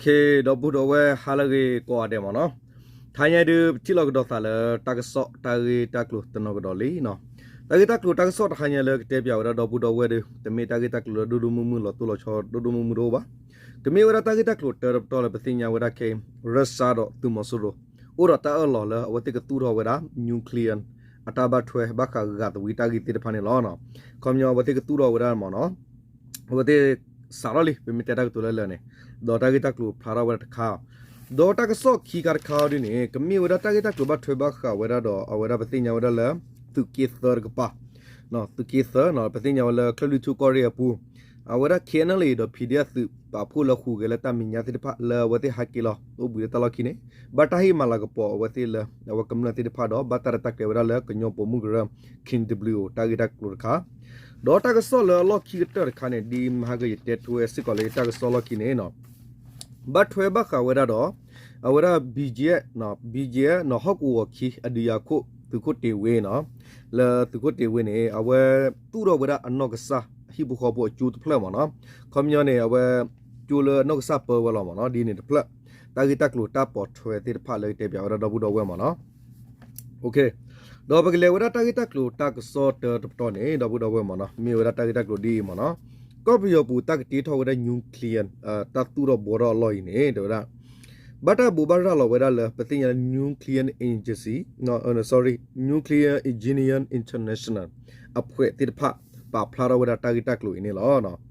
ဒီပုၢ်ဒီဝဲၢ်ဟါလၢအဂ့ၤကိးဂၤဒဲးမ့ၢ်နီၤ, တဟါညါဒုး ပထံၣ်လိာ်ကဒီးသးလၢတၢ်ကစီၣ်တၢ်ဂ့ၢ်တၢ်ကျိၤတနီၤကဒီးလံနီၤ. တၢ်ဂ့ၢ်တၢ်ကျိၤတၢ်ကစီၣ်တဟါညါလၢကတဲပၠးဝဲဒၣ်ဒီပုၢ်ဒီဝဲၢ်ဒီး တမ့ၢ်တၢ်ဂ့ၢ်တၢ်ကျိၤလၢဒိၣ်ဒိၣ်မုၢ်မုၢ်လီၤတိၢ်လီၤဆီဒိၣ်ဒိၣ်မုၢ်မုၢ်တအိၣ်ဘၣ်. ကမ့ၢ်ဝဲဒၣ်တၢ်ဂ့ၢ်တၢ်ကျိၤတၢတပတီၢ်လၢပသ့ၣ်ညါဝဲဒၣ်ခဲအံၤ ရၢၡါဒီးသုးမီၤစိရိၤ အိၣ်ဒီးတၢ်အၢၣ်လီၤလၢအဝဲသ့ၣ်ကသူၣ်ထီၣ်ဝဲဒၣ် nuclear အတၢ်ဘၣ်ထွဲဘၣ်ဃးဂာ်သဝံတၢ်ဂ့ၢ်သ့ၣ်တဖၣ်န့ၣ်လီၤ. ခီပညီအဝဲသ့ၣ်ကသူၣ်ထီၣ်ဝဲဒၣ်မ့ၢ်နီၤ အဝဲသ့ၣ်စးထီၣ်လံ ပမ့ၢ်တဲတၢ်ကတိၤလၢလၢာ်န့ၣ်, ဒီးတၢ်ဂ့ၢ်တၢ်ကျိၤဖျါထီၣ်ဝဲဒၣ်တခါ, ဒီးတၢ်ကစီၣ်ခံခါတခါအံၤဒ်န့ၣ် ကမ့ၢ်ဝဲဒၣ်တၢ်ဂ့ၢ်တၢ်ကျိၤဘၣ်ထွဲဘၣ်ဃးဝဲဒၣ်ဒီး အဝဲဒၣ်ပသ့ၣ်ညါဝဲဒၣ်လၢ သုးက့သၢတကပၤ, သုးက့သၢ ပသ့ၣ်ညါဝဲလၢချၢၣ်လွံၢ်ထူၣ်ကီၢ်ရ့ၣ်အပူၤ အဝဲဒၣ် KNLA ဒီး PDF သုးပာ်ဖှိၣ်လၢဟူးဂဲၤလၢတၢ်မဲာ်ညါသ့ၣ်တဖၣ်လၢအဝဲသ့ၣ်ဟဲက့ၤလီၤအိၣ်ဘှံးလၢတၢ်လီၢ်ခံန့ၣ် ဘၣ်တၢ်ဟ့ၣ်မၤလၤကပီၤအဝဲသ့ၣ်လၢ အဝဲကမျၢၢ်သ့ၣ်တဖၣ်ဒီး ဘၣ်တၢ်ရဲၣ်တၢ်ကျဲၤဝဲဒၣ်လၢကညီပိာ်မုၣ်ကရၢ King W တၢ်ဂ့ၢ်တၢ်ကျိၤတခါ, ဒီးတၢ်ကစီၣ်လၢအလီၢ်ခံကတၢၢ်တခါန့ၣ် ဒ်မဟါကယတဲထွဲစ့ၢ်ကီးလၢယတၢ်ကစီၣ်လီၢ်ခံန့ၣ် ဘၣ်ထွဲဘၣ်ဃးဝဲဒၣ်ဒီး အဝဲဒၣ် BGF, BGF နီၤ ဟီၣ်ကဝီၤခံအဒုးယၤခိၣ် သုးခိၣ်တ့ၢ်ဝ့နီၤ, လၢသုးခိၣ်တ့ၢ်ဝ့န့ၣ် အဝဲသူၣ်ထီၣ်ဝဲဒၣ်အနီၢ်ကစၢ်ဟံၣ်ဖိဃီဖိအကၠိတဖျၢၣ်မ့ၢ်နီၤ, ခီပညီန့ၣ် အဝဲကၠိလၢအနီၢ်ကစၢ်ပၢဝဲလီၤမ့ၢ်နီၤ, ဒ်န့ၣ်တဖျၢၣ်, တၢ်ဂ့ၢ်တၢ်ကျိၤတၢ်ပိာ်ထွဲသ့ၣ်တဖၣ်လၢကတဲပၠးဝဲဒၣ်ဒီပုၢ်ဒီဝဲၢ်မ့ၢ်နီၤ. ဒီးပကလဲၤဝဲဒၣ်တၢ်ဂ့ၢ်တၢ်ကျိၤတၢ်ကစီၣ်တၢတပတီၢ်န့ၣ် ဒီပုၢ်ဒီဝဲၢ်မ့ၢ်နီၤ, မ့ၢ်ဝဲဒၣ်တၢ်ဂ့ၢ်တၢ်ကျိၤဒ်အံၤမ့ၢ်နီၤ, ကီၢ်ပယီၤပူၤတၢ်ကတ့ထီၣ်ဝဲဒၣ် nuclear တၢ်သူၣ်ထီၣ်ဘှီထီၣ်အလီၢ်အံၤန့ၣ် တဲဝဲဒၣ် ဘၣ်တၢ်ဘိးဘၣ်ရၤလီၤဝဲဒၣ်လၢ ပသ့ၣ်ညါလၢ nuclear agency, sorry, Nuclear Engineering International အဖွဲ့သ့ၣ်တဖၣ် ပာ်ဖျါထီၣ်ဝဲဒၣ်တၢ်ဂ့ၢ်တၢ်ကျိၤအံၤန့ၣ်လီ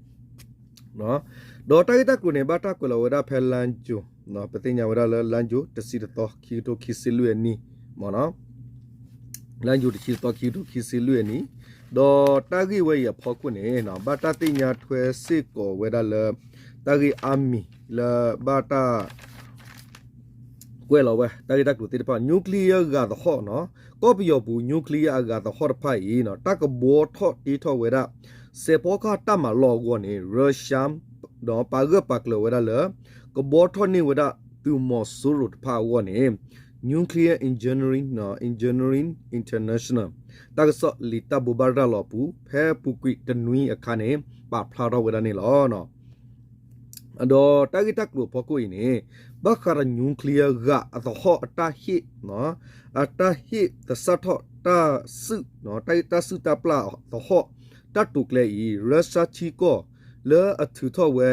ၤ. ဒီးတၢ်ဂ့ၢ်တၢ်ကျိၤန့ၣ် ဘၣ်တၢ်ကွဲးလီၤဝဲဒၣ်ဖဲ လါယူၤ, ပသ့ၣ်ညါဝဲဒၣ်လၢ လါယူၤ တဆံတသီ ခံကထိခံဆံလွံၢ်အနံၣ်, လါယူၤ တဆံတသီ ခံကထိခံဆံလွံၢ်အနံၣ်, ဒီးတၢ်ဂ့ၢ်ဝဲအံၤအဖီခိၣ်န့ၣ် ဘၣ်တၢ်သ့ၣ်ညါထွဲစ့ၢ်ကီးဝဲဒၣ်လၢ တၢ်ဂ့ၢ်အါမံၤလၢဘၣ်တၢ် ကွဲးလီၤဝဲ တၢ်ဂ့ၢ်တၢ်ကျိၤသ့ၣ်တဖၣ် nuclear ဂာ်သဟီၣ်နီၤ, ကီၢ်ပယီၤပူၤ nuclear အဂာ်သဟီၣ်တဖၣ်အံၤ တၢ်ကဘှီထီၣ်တ့ထီၣ်ဝဲဒၣ် စဲးဖီကဟၣ်တၢ်မၤလီၢ်အဂီၢ်န့ၣ် Russia ဒီးပာ်ဂၢၢ်ပာ်ကျၢၤဝဲဒၣ်လၢ ကဘှီထီၣ်န့ၢ်ဝဲဒၣ်သုးမီၤစိရိၤတဖၣ်အဂီၢ်န့ၣ် Nuclear Engineering, Engineering International တၢ်ကစီၣ်လံာ်တၢ်ဘိးဘၣ်ရၤလီၤအပူၤ ဖဲအပူၤကွံာ်တနွံအခါန့ၣ် ပာ်ဖျါထီၣ်ဝဲဒၣ်န့ၣ်လီၤ. ဒီးတၢ်ဂ့ၢ်တၢ်ကျိၤအဖီခိၣ်အံၤန့ၣ် ဘၣ်ဃးဒီး nuclear ဂာ်အသဟီၣ်အတၢ်ဟ့ၣ်, အတၢ်ဟ့ၣ်သဆၣ်ထီၣ်တၢ်စုၣ်, တၢ်စုၣ်တၢ်ပျၢ်အသဟီၣ် တၢ်တိာ်ကျဲၤအံၤ Russia ထံကီၢ်လၢအထုးထီၣ်ဝဲ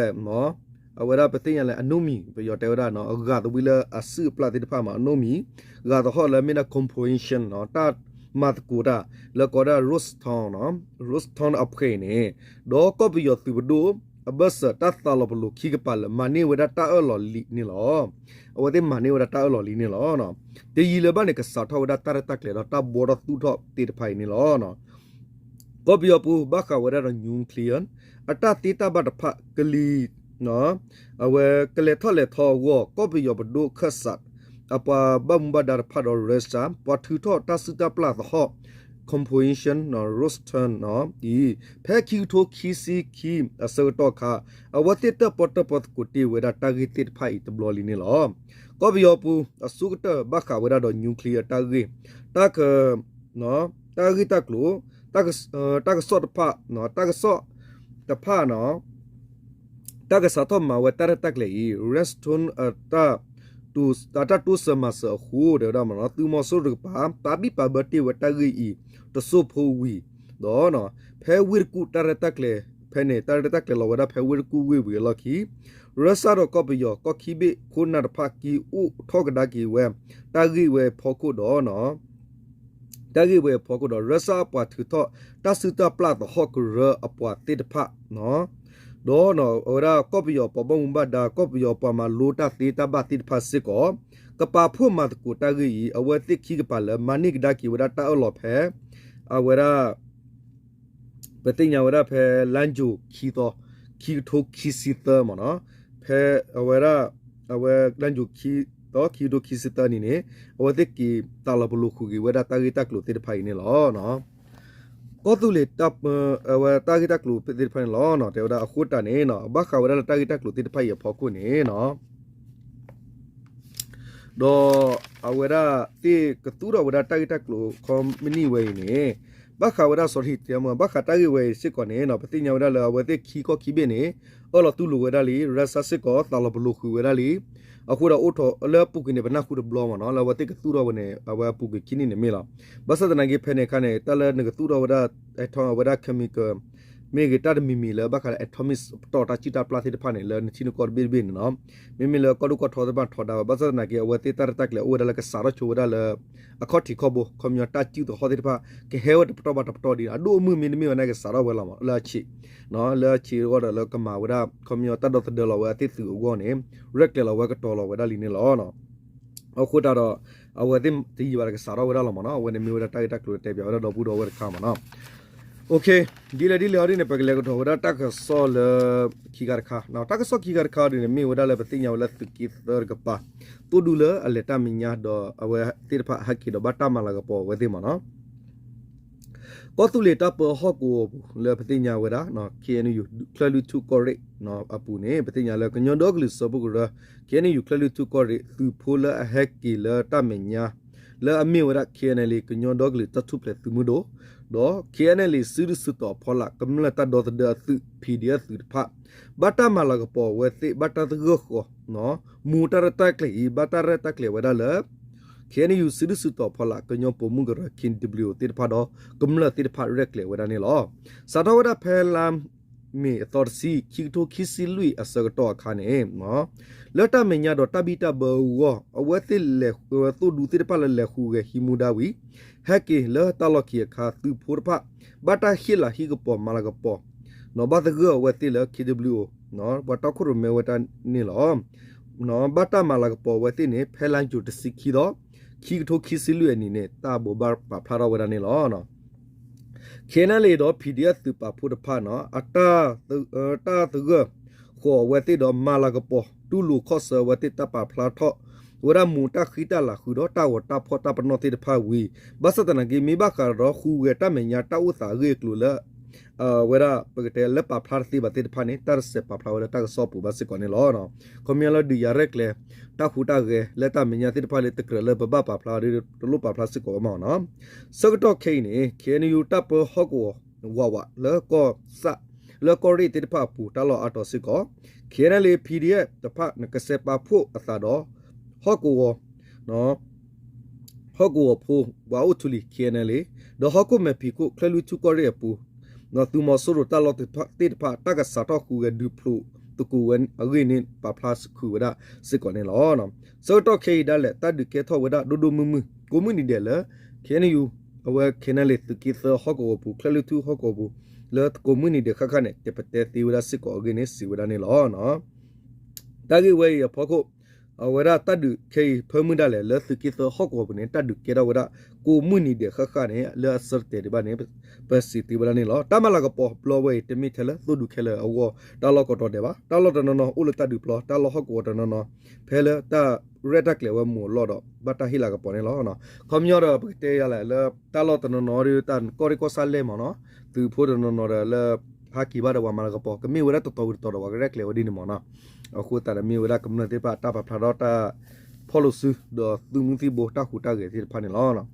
အဝဲဒၣ်ပသ့ၣ်ညါလၢ အနိမံၤ ပယီၤတဲဝဲဒၣ် အဂာ်သဝံလၢအစုၣ်အပျၢ်သ့ၣ်တဖၣ်မ့ၢ် အနိမံၤ ဂာ်သဟီၣ်လၢမ့ၢ်ဒၣ် composition တၢ်မၤသကိးတၢ် လၢကိးဒၣ် Roston, Roston အဖှဲးန့ၣ် ဒီးကီၢ်ပယီၤသုးပဒိၣ် အဘၢၣ်စၢၤတၢ်သးလီၤပလိာ်ခံကပၤလၢ မၤန့ၢ်ဝဲဒၣ်တၢ်အၢၣ်လီၤလံန့ၣ်လီၤ. အဝဲသ့ၣ်မၤန့ၢ်ဝဲဒၣ်တၢ်အၢၣ်လီၤလံန့ၣ်လီၤ. တယံာ်လၢၤဘၣ်န့ၣ် ကစးထီၣ်ဝဲဒၣ်တၢ်ရဲၣ်တၢ်ကျဲၤဒီးတၢ်ဘှီထီၣ်သူၣ်ထီၣ်သ့ၣ်တဖၣ်အံၤန့ၣ်လီၤ. ကီၢ်ပယီၤပူၤဘၣ်ဃးဝဲဒၣ်ဒီး nuclear အတၢ်သ့တၢ်ဘၣ်တဖၣ်ကလံၤ အဝဲကလဲၤထီၣ်လဲၤထီအဂီၢ် ကီၢ်ပယီၤပဒိၣ်ခၢၣ်စး အပှၤဘၣ်မူဘၣ်ဒါတဖၣ်ဒီး Russia ပှၤထုးထီၣ်တၢ်စုၣ်တၢ်ပျၢ်သဟီၣ် composition Roston အံၤ ဖဲခံကထိခံဆံခံအဆၢကတီၢ်အခါ အဝဲသ့ၣ်တၢၣ်ပီၣ်တၢၣ်ပီသကိးတ့ၢ်ဝဲဒၣ်တၢ်ဂ့ၢ်သ့ၣ်တဖၣ်အံၤတဘျီလံန့ၣ်လီၤ. ကီၢ်ပယီၤပူၤအဆိကတၢၢ်ဘၣ်ဃးဝဲဒၣ်ဒီး nuclear တၢ်ဂ့ၢ် တၢ်က တၢ်ဂ့ၢ်တၢ်ကျိၤ တၢ်ကစီၣ်တဖၣ် တၢ်ကစီၣ်တဖၣ် တၢ်ကစးထီၣ်မၤဝဲတၢ်ရဲၣ်တၢ်ကျဲၤအံၤ Ruston အတၢ်တိစၢၤမၤစၢၤအဃိ တဲဝဲဒၣ်မ့ၢ်နီၤ သုးမီၤစိရိၤတကပၤ ပာ်ဘံၣ်ပာ်ဘၢတ့ၢ်ဝဲတၢ်ဂ့ၢ်အံၤ တစိၢ်ဖိဝံၤ ဒီး ဖဲဝ့ၢ်တကူၣ်တၢ်ရဲၣ်တၢ်ကျဲၤ ဖဲန့ၣ် တၢ်ရဲၣ်တၢ်ကျဲၤလီၤဝဲဒၣ်ဖဲဝ့ၢ်တကူၣ်ဝ့ၢ်ဝံၤအလီၢ်ခံ ရၢၡါဒီးကီၢ်ပယီၤ ကီၢ်ခံဘ့ၣ်ခိၣ်နၢ်တဖၣ်က့ၤအိၣ်ထီၣ်ကဒါက့ၤဝဲ တၢ်ဂ့ၢ်ဝဲအဖီခိၣ်ဒီး တၢ်ဂ့ၢ်ဝဲအဖီခိၣ်ဒီး ရၢၡါအပှၤထုးထီၣ်တၢ်စုၣ်တၢ်ပျၢ်သဟီၣ်ကရၢအပှၤသ့ၣ်တဖၣ် ဒီးအဝဲဒၣ်ကီၢ်ပယီၤပှၤဘၣ်မူဘၣ်ဒါ ကီၢ်ပယီၤပှၤမၤလိတၢ်သ့တၢ်ဘၣ်သ့ၣ်တဖၣ်စ့ၢ်ကီး ကပာ်ဖှိၣ်မၤသကိးတၢ်ဂ့ၢ်အံၤ အဝဲသ့ၣ်ခံကပၤလၢ မၤန့ၢ်ကဒါက့ၤဝဲဒၣ်တၢ်အၢၣ်လီၤဖဲ အဝဲဒၣ် ပသ့ၣ်ညါဝဲဒၣ်ဖဲ လါယူၤ ခံသီ ခံကထိခံဆံသၢမ့ၢ်နီၤ, ဖဲအဝဲဒၣ် အဝဲလါယူၤ ခံသီ ခံကထိခံဆံသၢနံၣ်န့ၣ် အဝဲသ့ၣ်က့ၤသးလီၤပလိာ်ဃုာ်က့ၤဝဲဒၣ်တၢ်ဂ့ၢ်တၢ်ကျိၤသ့ၣ်တဖၣ်အံၤန့ၣ်လီၤ. ကီၢ်သူလ့ၤ အဝဲတၢ်ဂ့ၢ်တၢ်ကျိၤသ့ၣ်တဖၣ်န့ၣ်လီၤ. တဲဝဲဒၣ်အဃိတၢ်န့ၣ် ဘၣ်ဃးဝဲဒၣ်လၢတၢ်ဂ့ၢ်တၢ်ကျိၤသ့ၣ်တဖၣ်အံၤအဖီခိၣ်န့ၣ် ဒီးအဝဲဒၣ်သ့ၣ်ကသူၣ်ထီၣ်ဝဲဒၣ်တၢ်ဂ့ၢ်တၢ်ကျိၤခီမနံၣ်ဝဲအံၤန့ၣ် ဘၣ်ဃးဝဲဒၣ် sorry တဲမ့ၢ် ဘၣ်ဃးတၢ်ဂ့ၢ်ဝဲအံၤစ့ၢ်ကီးန့ၣ် ပသ့ၣ်ညါဝဲဒၣ်လၢအဝဲသ့ၣ်ခံကီၢ်ခံဘ့ၣ်န့ၣ် အၢၣ်လီၤတူၢ်လိာ်ဝဲဒၣ်လံ Russia စ့ၢ်ကီး သးလီၤပလိာ်ဃုာ်ဝဲဒၣ်လံ. အဃိဒီးအိၣ်ထီၣ်လၢအပူၤကွံာ်န့ၣ် ပနၢ်ဟူတဘျီမ့ၢ်နီၤ လၢအဝဲသ့ၣ်ကသူၣ်ထီၣ်ဝဲန့ၣ် အဝဲအပူၤကွံာ်ခံနံၣ်န့ၣ်မ့ၢ်လီၤ. ဘၣ်ဆၣ်သနာ်က့ဖဲန့ၣ်အခါန့ၣ် တၢ်လၢနကသူၣ်ထီၣ်ဝဲဒၣ် အဲးထီ အဝဲဒၣ် chemical မ့ၢ်ဂ့ၤ တၢ်တမံၤမံၤလၢဘၣ်ဃးလၢ atomic ပတီၢ်တၢ်စုၣ်တၢ်ပျၢ်သ့ၣ်တဖၣ်န့ၣ် လၢနထံနကီၢ်တဘ့ၣ်တဘ့ၣ်န့ၣ်နီၤ မ့မ့ၢ်လၢကီၢ်ဒိၣ်ကီၢ်ထီသ့ၣ်တဖၣ်ထီဒါဝဲ ဘၣ်ဆၣ်သနာ်က့ အဝဲသ့ၣ်တၢ်ရဲၣ်တၢ်ကျဲၤအိၣ်ဝဲဒၣ်လၢကစးထီၣ်ဆိဝဲဒၣ်လၢ အခီၣ်ထံးခီၣ်ဘိ ခီပညီတၢ်စုၣ်တဟီၣ်သ့ၣ်တဖၣ် ကဟဲဝဲတပတီၢ်ဘၣ်တပတီၢ်ဒ် အဒိၣ်အမုၢ်မ့တမ့ၢ်ဝဲန့ၣ်ကစးထီၣ်ဝဲလီၤမး လၢအဆံး လၢအဆံးအဂီၢ်ဒီးလၢကမၤဝဲဒၣ် ခီပညီတၢ်ဒီသဒၢလီၤဝဲအသ့ၣ်သုးအဂီၢ်န့ၣ် ရဲၣ်ကျဲၤလီၤဝဲကတီၤလီၤဝဲဒၣ်လံန့ၣ်လီၤ. အဃိသတးဒီး အဝဲသ့ၣ်တယံာ်ဘၣ်ဒီးကစးထီၣ်ဝဲဒၣ်လီၤမးနီၤ အဝဲန့ၣ်မ့ၢ်ဝဲဒၣ်တၢ်ဂ့ၢ်တၢ်ကျိၤလၢတဲပၠးဝဲဒၣ်ဒီပုၢ်ဒီဝဲၢ်တခါမးနီၤ ဒ်လဲၣ်ဒ်လဲၣ်အီၤဒ်န့ၣ် ပကလဲၤကဒီးဝဲဒၣ်တၢ်ကစီၣ်လၢ ခံခါတခါ တၢ်ကစီၣ်ခံခါတခါအီၤဒ်န့ၣ် မ့ၢ်ဝဲဒၣ်လၢပသ့ၣ်ညါဝဲလၢသုးက့သၢတကပၤ သိၣ်ဒူလၢအလဲၤတၢ်မဲာ်ညါဒီးအဝဲသ့ၣ်တဖၣ်ဟဲက့ၤဒီးဘၣ်တၢ်မၤလၤကပီၤအဝဲသ့ၣ်မးနီၤ ကီၢ်သူလ့ၤတၢ်ပၢဟီၣ်ကဝီၤပူၤလၢပသ့ၣ်ညါဝဲဒၣ် KNU ချၢၣ်လွံၢ်ထူၣ်ကီၢ်ရ့ၣ်အပူၤန့ၣ် ပသ့ၣ်ညါလၢကညီဒီကလုာ်စၢဖှိၣ်ကရၢ KNU ချၢၣ်လွံၢ်ထူၣ်ကီၢ်ရ့ၣ် သုးဖိလၢအဟဲက့ၤလၢတၢ်မဲာ်ညါ လၢအမ့ၢ်ဝဲဒၣ် KNLA ကညီဒီကလုာ်တၢ်ထူၣ်ဖျဲးသုးမုၢ်ဒိၣ် ဒီး KNLA စုဒုၣ်စုတီၤအဖီလာ် ကမျၢၢ်တၢ်ဒီသဒၢအသုး PDF သုးတဖၣ် ဘၣ်တၢ်မၤလၤကပီၤအဝဲသ့ၣ် ဘၣ်တၢ်သဂၢၢ်ဃီၤ မူတၢ်ရဲၣ်တၢ်ကျဲၤအံၤ ဘၣ်တၢ်ရဲၣ်တၢ်ကျဲၤဝဲဒၣ်လၢ KNU စုဒုၣ်စုတီၤဖီလာ် ကညီပိာ်မုၣ်ကရၢ KNW သ့ၣ်တဖၣ်ဒီး ကမျၢၢ်သ့ၣ်တဖၣ်ရဲၣ်ကျဲၤဝဲဒၣ်န့ၣ်လီၤ. စးထီၣ်ဝဲဒၣ်ဖဲလါမ့ၤအသီတဆံ ခံကထိခံဆံလွံၢ်အဆၢကတီၢ်အခါန့ၣ် လၢတၢ်မဲာ်ညါဒီးတၢ်ဘံၣ်တၢ်ဘၢအဂီၢ် အဝဲသ့ၣ်လဲၤသိၣ်ဒူသ့ၣ်တဖၣ်လၢလဲၤဟူးဂဲၤဟံးမူဒါဝံၤ ဟဲက့ၤလၢတၢ်လီၢ်ခံအခါ သုးဖိတဖၣ် ဘၣ်တၢ်ဟ့ၣ်လၤဟံၣ်ကပီၤမၤလၤကပီၤ ဘၣ်သဂၢၢ်အဝဲသ့ၣ်လၢ KWO ပှၤတီခိၣ်ရိၣ်မဲဝဲဒၣ်န့ၣ်လီၤ. ဘၣ်တၢ်မၤလၤကပီၤအဝဲသ့ၣ်န့ၣ် ဖဲလါယူၤတဆံခံသီ ခံကထိခံဆံလွံၢ်အနံၤန့ၣ် တၢ်ဘိးဘၣ်ပာ်ဖျါထီၣ်ဝဲဒၣ်န့ၣ်လီၤ. KNLA ဒီး PDF သုးပာ်ဖှိၣ်တဖၣ်န့ၣ် အတၢ်သဂၢၢ်ဃီၤအဝဲသ့ၣ်ဒီးမၤလၤကပီၤ တူၢ်လိာ်ခီၣ်ဆၢအဝဲသ့ၣ်တၢ်ပာ်ဖျါထီၣ် ဝဲဒၣ်မူးတၢ်ဃံတၢ်လၤဃုာ်ဒီးတၢ်ဂီၤတၢ်ဖီၣ်တၢ်ပနီၣ်သ့ၣ်တဖၣ်ဝံၤ ဘၣ်ဆၣ်သနာ်က့ မ့ၢ်ဘၣ်ဃးဒီးဟူးဂဲၤတၢ်မဲာ်ညါတၢ်အိၣ်သးအဂ့ၢ်အကျိၤလၢ ဝဲဒၣ်ပကတဲလၢပာ်ဖျါတသ့ဘၣ်သ့ၣ်တဖၣ်န့ၣ် တၢ်တစဲးပာ်ဖျါဝဲလၢတၢ်ကစီၣ်ပူၤဘၣ်စ့ၢ်ကီးန့ၣ်လီၤ. ခီပညီလၢဒုးယၤရဲၣ်ကျဲၤ တၢ်ဟူးတၢ်ဂဲၤလၢတၢ်မဲာ်ညါသ့ၣ်တဖၣ်လၢတကြၢးလၢပဘၣ်ပာ်ဖျါဒီးတလိၣ်ပာ်ဖျါစ့ၢ်ကီးဘၣ်မးနီၤ. ဆၢကတီၢ်ခဲအံၤန့ၣ် KNU တၢ်ပၢဟီၣ်ကဝီၤ ဝးဝး လၢကီၢ်ဆၣ် လၢကီၢ်ရ့ၣ်သ့ၣ်တဖၣ်အပူၤတၢ်လီၢ်အါတီၤစ့ၢ်ကီး KNLA PDF တဖၣ်ကစဲးပာ်ဖှိၣ်အသးဒီး ဟီၣ်ကဝီၤ ဟီၣ်ကဝီၤဖိ ပှၤအိၣ်ထူလံၤ KNLA ဒီးဟီၣ်ခိၣ်မဲာ်ဖံးခိၣ် ချၢၣ်လွံၢ်ထူၣ်ကီၢ်ရ့ၣ်အပူၤ သုးမီၤစိရိၤတၢ်လီၢ်သ့ၣ်တဖၣ် တၢ်ကစးထီၣ်ဟူးဂဲၤဒုးဖျိးသကိးဝဲအဂ့ၢ်န့ၣ် ပာ်ဖျါဃုာ်ဝဲဒၣ်စ့ၢ်ကီးန့ၣ်လီၤ. ဆၢကတီၢ်ခဲအံၤဒၣ်လဲာ် တၢ်ဒုးကဲထီၣ်ဝဲဒၣ်ဒိၣ်ဒိၣ်မုၢ်မုၢ် ကိးမုၢ်နံၤဒဲးလၢ KNU အဝဲ KNLA သုးက့သၢဟီၣ်ကဝီၤပူၤ ချၢၣ်လွံၢ်ထူၣ်ဟီၣ်ကဝီၤပူၤ လၢကိးမုၢ်နံၤဒဲးဃၣ်ဃၣ်န့ၣ် တပတဲသ့ဝဲဒၣ်စ့ၢ်ကီးအဂ့ၢ်န့ၣ် စံးဝဲဒၣ်န့ၣ်လီၤ. တၢ်ဂ့ၢ်ဝဲအံၤအဖီခိၣ် အဝဲဒၣ်တၢ်ဒုးခဲအံၤဖၢမုၢ်ဒၣ်လဲာ်လၢသုးက့သၢဟီၣ်ကဝီၤပူၤန့ၣ် တၢ်ဒုးကဲထီၣ်ဝဲဒၣ် ကိးမုၢ်နံၤဒဲးဃၣ်ဃၣ်န့ၣ် လၢအဆၢတတဲာ်ဒံးဘၣ်န့ၣ် ပစံးသ့ဝဲဒၣ်န့ၣ်လီၤ. တၢ်မၤလၤကပီၤဘျီဝဲအံၤ တမ့ၢ်ထဲလၢသိၣ်ဒူခဲလၢာ်အဂီၢ် တၢ်လီၢ်ကီၢ်တီၤဒဲးဘၣ်. တၢ်လီၢ်တနီၤနီၤအိၣ်လၢတၢ်ဒုးပျီ တၢ်လီၢ်ဟီၣ်ကဝီၤတနီၤနီၤ ဖဲလၢတၢ်ရဲၣ်တၢ်ကျဲၤဝဲမူးအလီၢ်ဒီး ဘၣ်တၢ်ဟ့ၣ်လၤကပီၤန့ၣ်လီၤ. ခီပညီဒီးပကတဲယၤလဲၣ်လၢ တၢ်လီၢ်တနီၤနီၤဒီး တၢ်ကီၢ်ရ့ၣ်ကီၢ်ဆၣ်လဲၣ်မးနီၤ သုးဖိတနီၤနီၤဒီးလၢ ဟးက့ၤဘၣ်ဒီးပှၤမၤလၤကပီၤ ကမ့ၢ်ဝဲဒၣ်တတီၤဝံၤတတီၤဒီးပှၤကရဲၣ်ကျဲၤဝဲဒ်န့ၣ်မးနီၤ. အဃိသတးဒီးမ့ၢ်ဝဲဒၣ်ကမျၢၢ်သ့ၣ်တဖၣ်တၢ်ပာ်ဖျါထီၣ်တၢ် ဖီၣ်လိာ်စု ဒီးသုးမုၢ်သံၣ်ဘိတၢ်ဟူးတၢ်ဂဲၤသ့ၣ်တဖၣ်န့ၣ်လီၤ.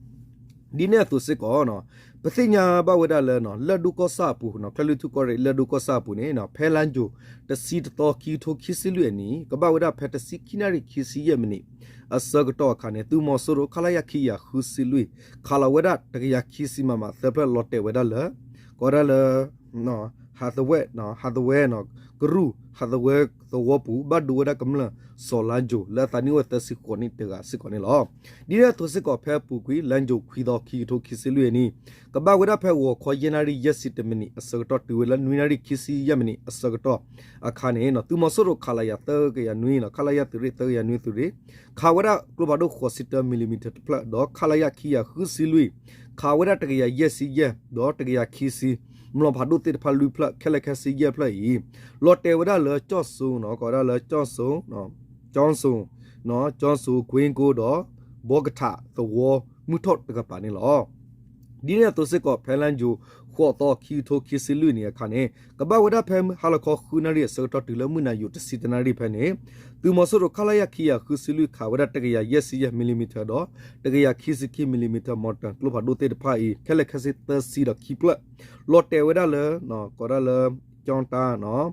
ဒ်န့ၣ်အသိးစ့ၢ်ကီး ပသ့ၣ်ညါဘၣ်ဝဲဒၣ်လၢ လၢၢ်ဒိၣ်ကီၢ်ဆၣ်အပူၤ ချၢၣ်လွံၢ်ထူၣ်ကီၢ်ရ့ၣ်လၢၢ်ဒိၣ်ကီၢ်ဆၣ်အပူၤန့ၣ် ဖဲလါယူၤ တဆံတသီ ခံကထိခံဆံလွံၢ်အနံၤ ကဘၣ်ဝဲဒၣ်ဖဲတဆံခံနၣ်ရံၣ်ခံဆံယဲၢ်မံးနံး အဆၢကတီၢ်အခါန့ၣ် သုးမီၤစိရိၤ ခလရ ခံကယၤဃုဆံလွံၢ် ခးလီၤဝဲဒၣ်တကယၤခံဆံမံးမံးသၢဖျၢၣ် လီၤတဲာ်ဝဲဒၣ်လၢ ကီးဒၣ်လၢ ဟးသဝဲ ဟးသဝဲ ကရူၢ် ဟးသဝဲသဝီပူၤ ဘၣ်ဒိဝဲဒၣ်ကမျၢၢ်စီၤလါယူၤ လၢအသးနံၣ်အိၣ်သၢဆံဃိးနံၣ်တဂၤစ့ၢ်ကီးန့ၣ်လီၤ. ဒ်န့ၣ်အသိးစ့ၢ်ကီး ဖဲအပူၤကွံာ် လါယူၤခွံသီ ခံကထိခံဆံလွံၢ်အနံၤ ကဘၣ်ဝဲဒၣ်ဖဲဂီၤခီယဲၢ်နၣ်ရံၣ်ယဲၢ်ဆံတမံးနံးအဆၢကတီၢ် တုၤဝဲလၢနွံနၣ်ရံၣ်ခံဆံယဲၢ်မံးနံးအဆၢကတီၢ် အခါန့ၣ် သုးမီၤစိရိၤ ခလရ သၢကယၤနွံ ခလရ သုးရ့ၣ် သၢကယၤနွံသုးရ့ၣ် ခးဝဲဒၣ်ကျိဖးဒိၣ်ဃိးဆံတၢ မံးလံမံးထၢၣ်တဖျၢၣ် ဒီး ခလရ ခံကယၤဃုဆံလွံၢ် ခးဝဲဒၣ်တကယၤယဲၢ်ဆံယဲၢ် ဒီးတကယၤခံဆံ မျိာ်ဖးဒိၣ်သ့ၣ်တဖၣ်လွံၢ်ဖျၢၣ် ခဲလၢာ်ခဲဆ့ယဲၢ်ဖျၢၣ်အံၤ လီၤတဲာ်ဝဲဒၣ်လၢကၠီၣ်စိ ကီးဝဲဒၣ်လၢ ကၠီၣ်စိ ကၠီၣ်စိ ကၠီၣ်စိကွ့ကိဒီး ဘီကထးသဝီမုၢ်ထီၣ်တကပၤန့ၣ်လီၤ. ဒ်န့ၣ်အသိးစ့ၢ်ကီး ဖဲလါယူၤ ဃိးသီ ခံကထိခံဆံလွံၢ်နံၣ်အခါန့ၣ် ကဘၣ်ဝဲဒၣ်ဖဲဟါလီၤခီဃုနၣ်ရံၣ်အဆၢကတီၢ်တုၤလၢမုၢ်နၤယိာ်တဆံတၢနၣ်ရံၣ်ဖဲန့ၣ် သုးမီၤစိရိၤ ခလရ ခံကယၤဃုဆံလွံၢ် ခးဝဲဒၣ်တကယၤယဲၢ်ဆံယဲၢ် millimeter ဒီး တကယၤခံဆံခံ millimeter mortar ကျိဖးဒိၣ်သ့ၣ်တဖၣ်အံၤ ခဲလၢာ်ခဲဆ့သၢဆံဒီးခံဖျၢၣ် လီၤတဲာ်ဝဲဒၣ်လၢ ကိးဒၣ်လၢ ကၠီတၢ်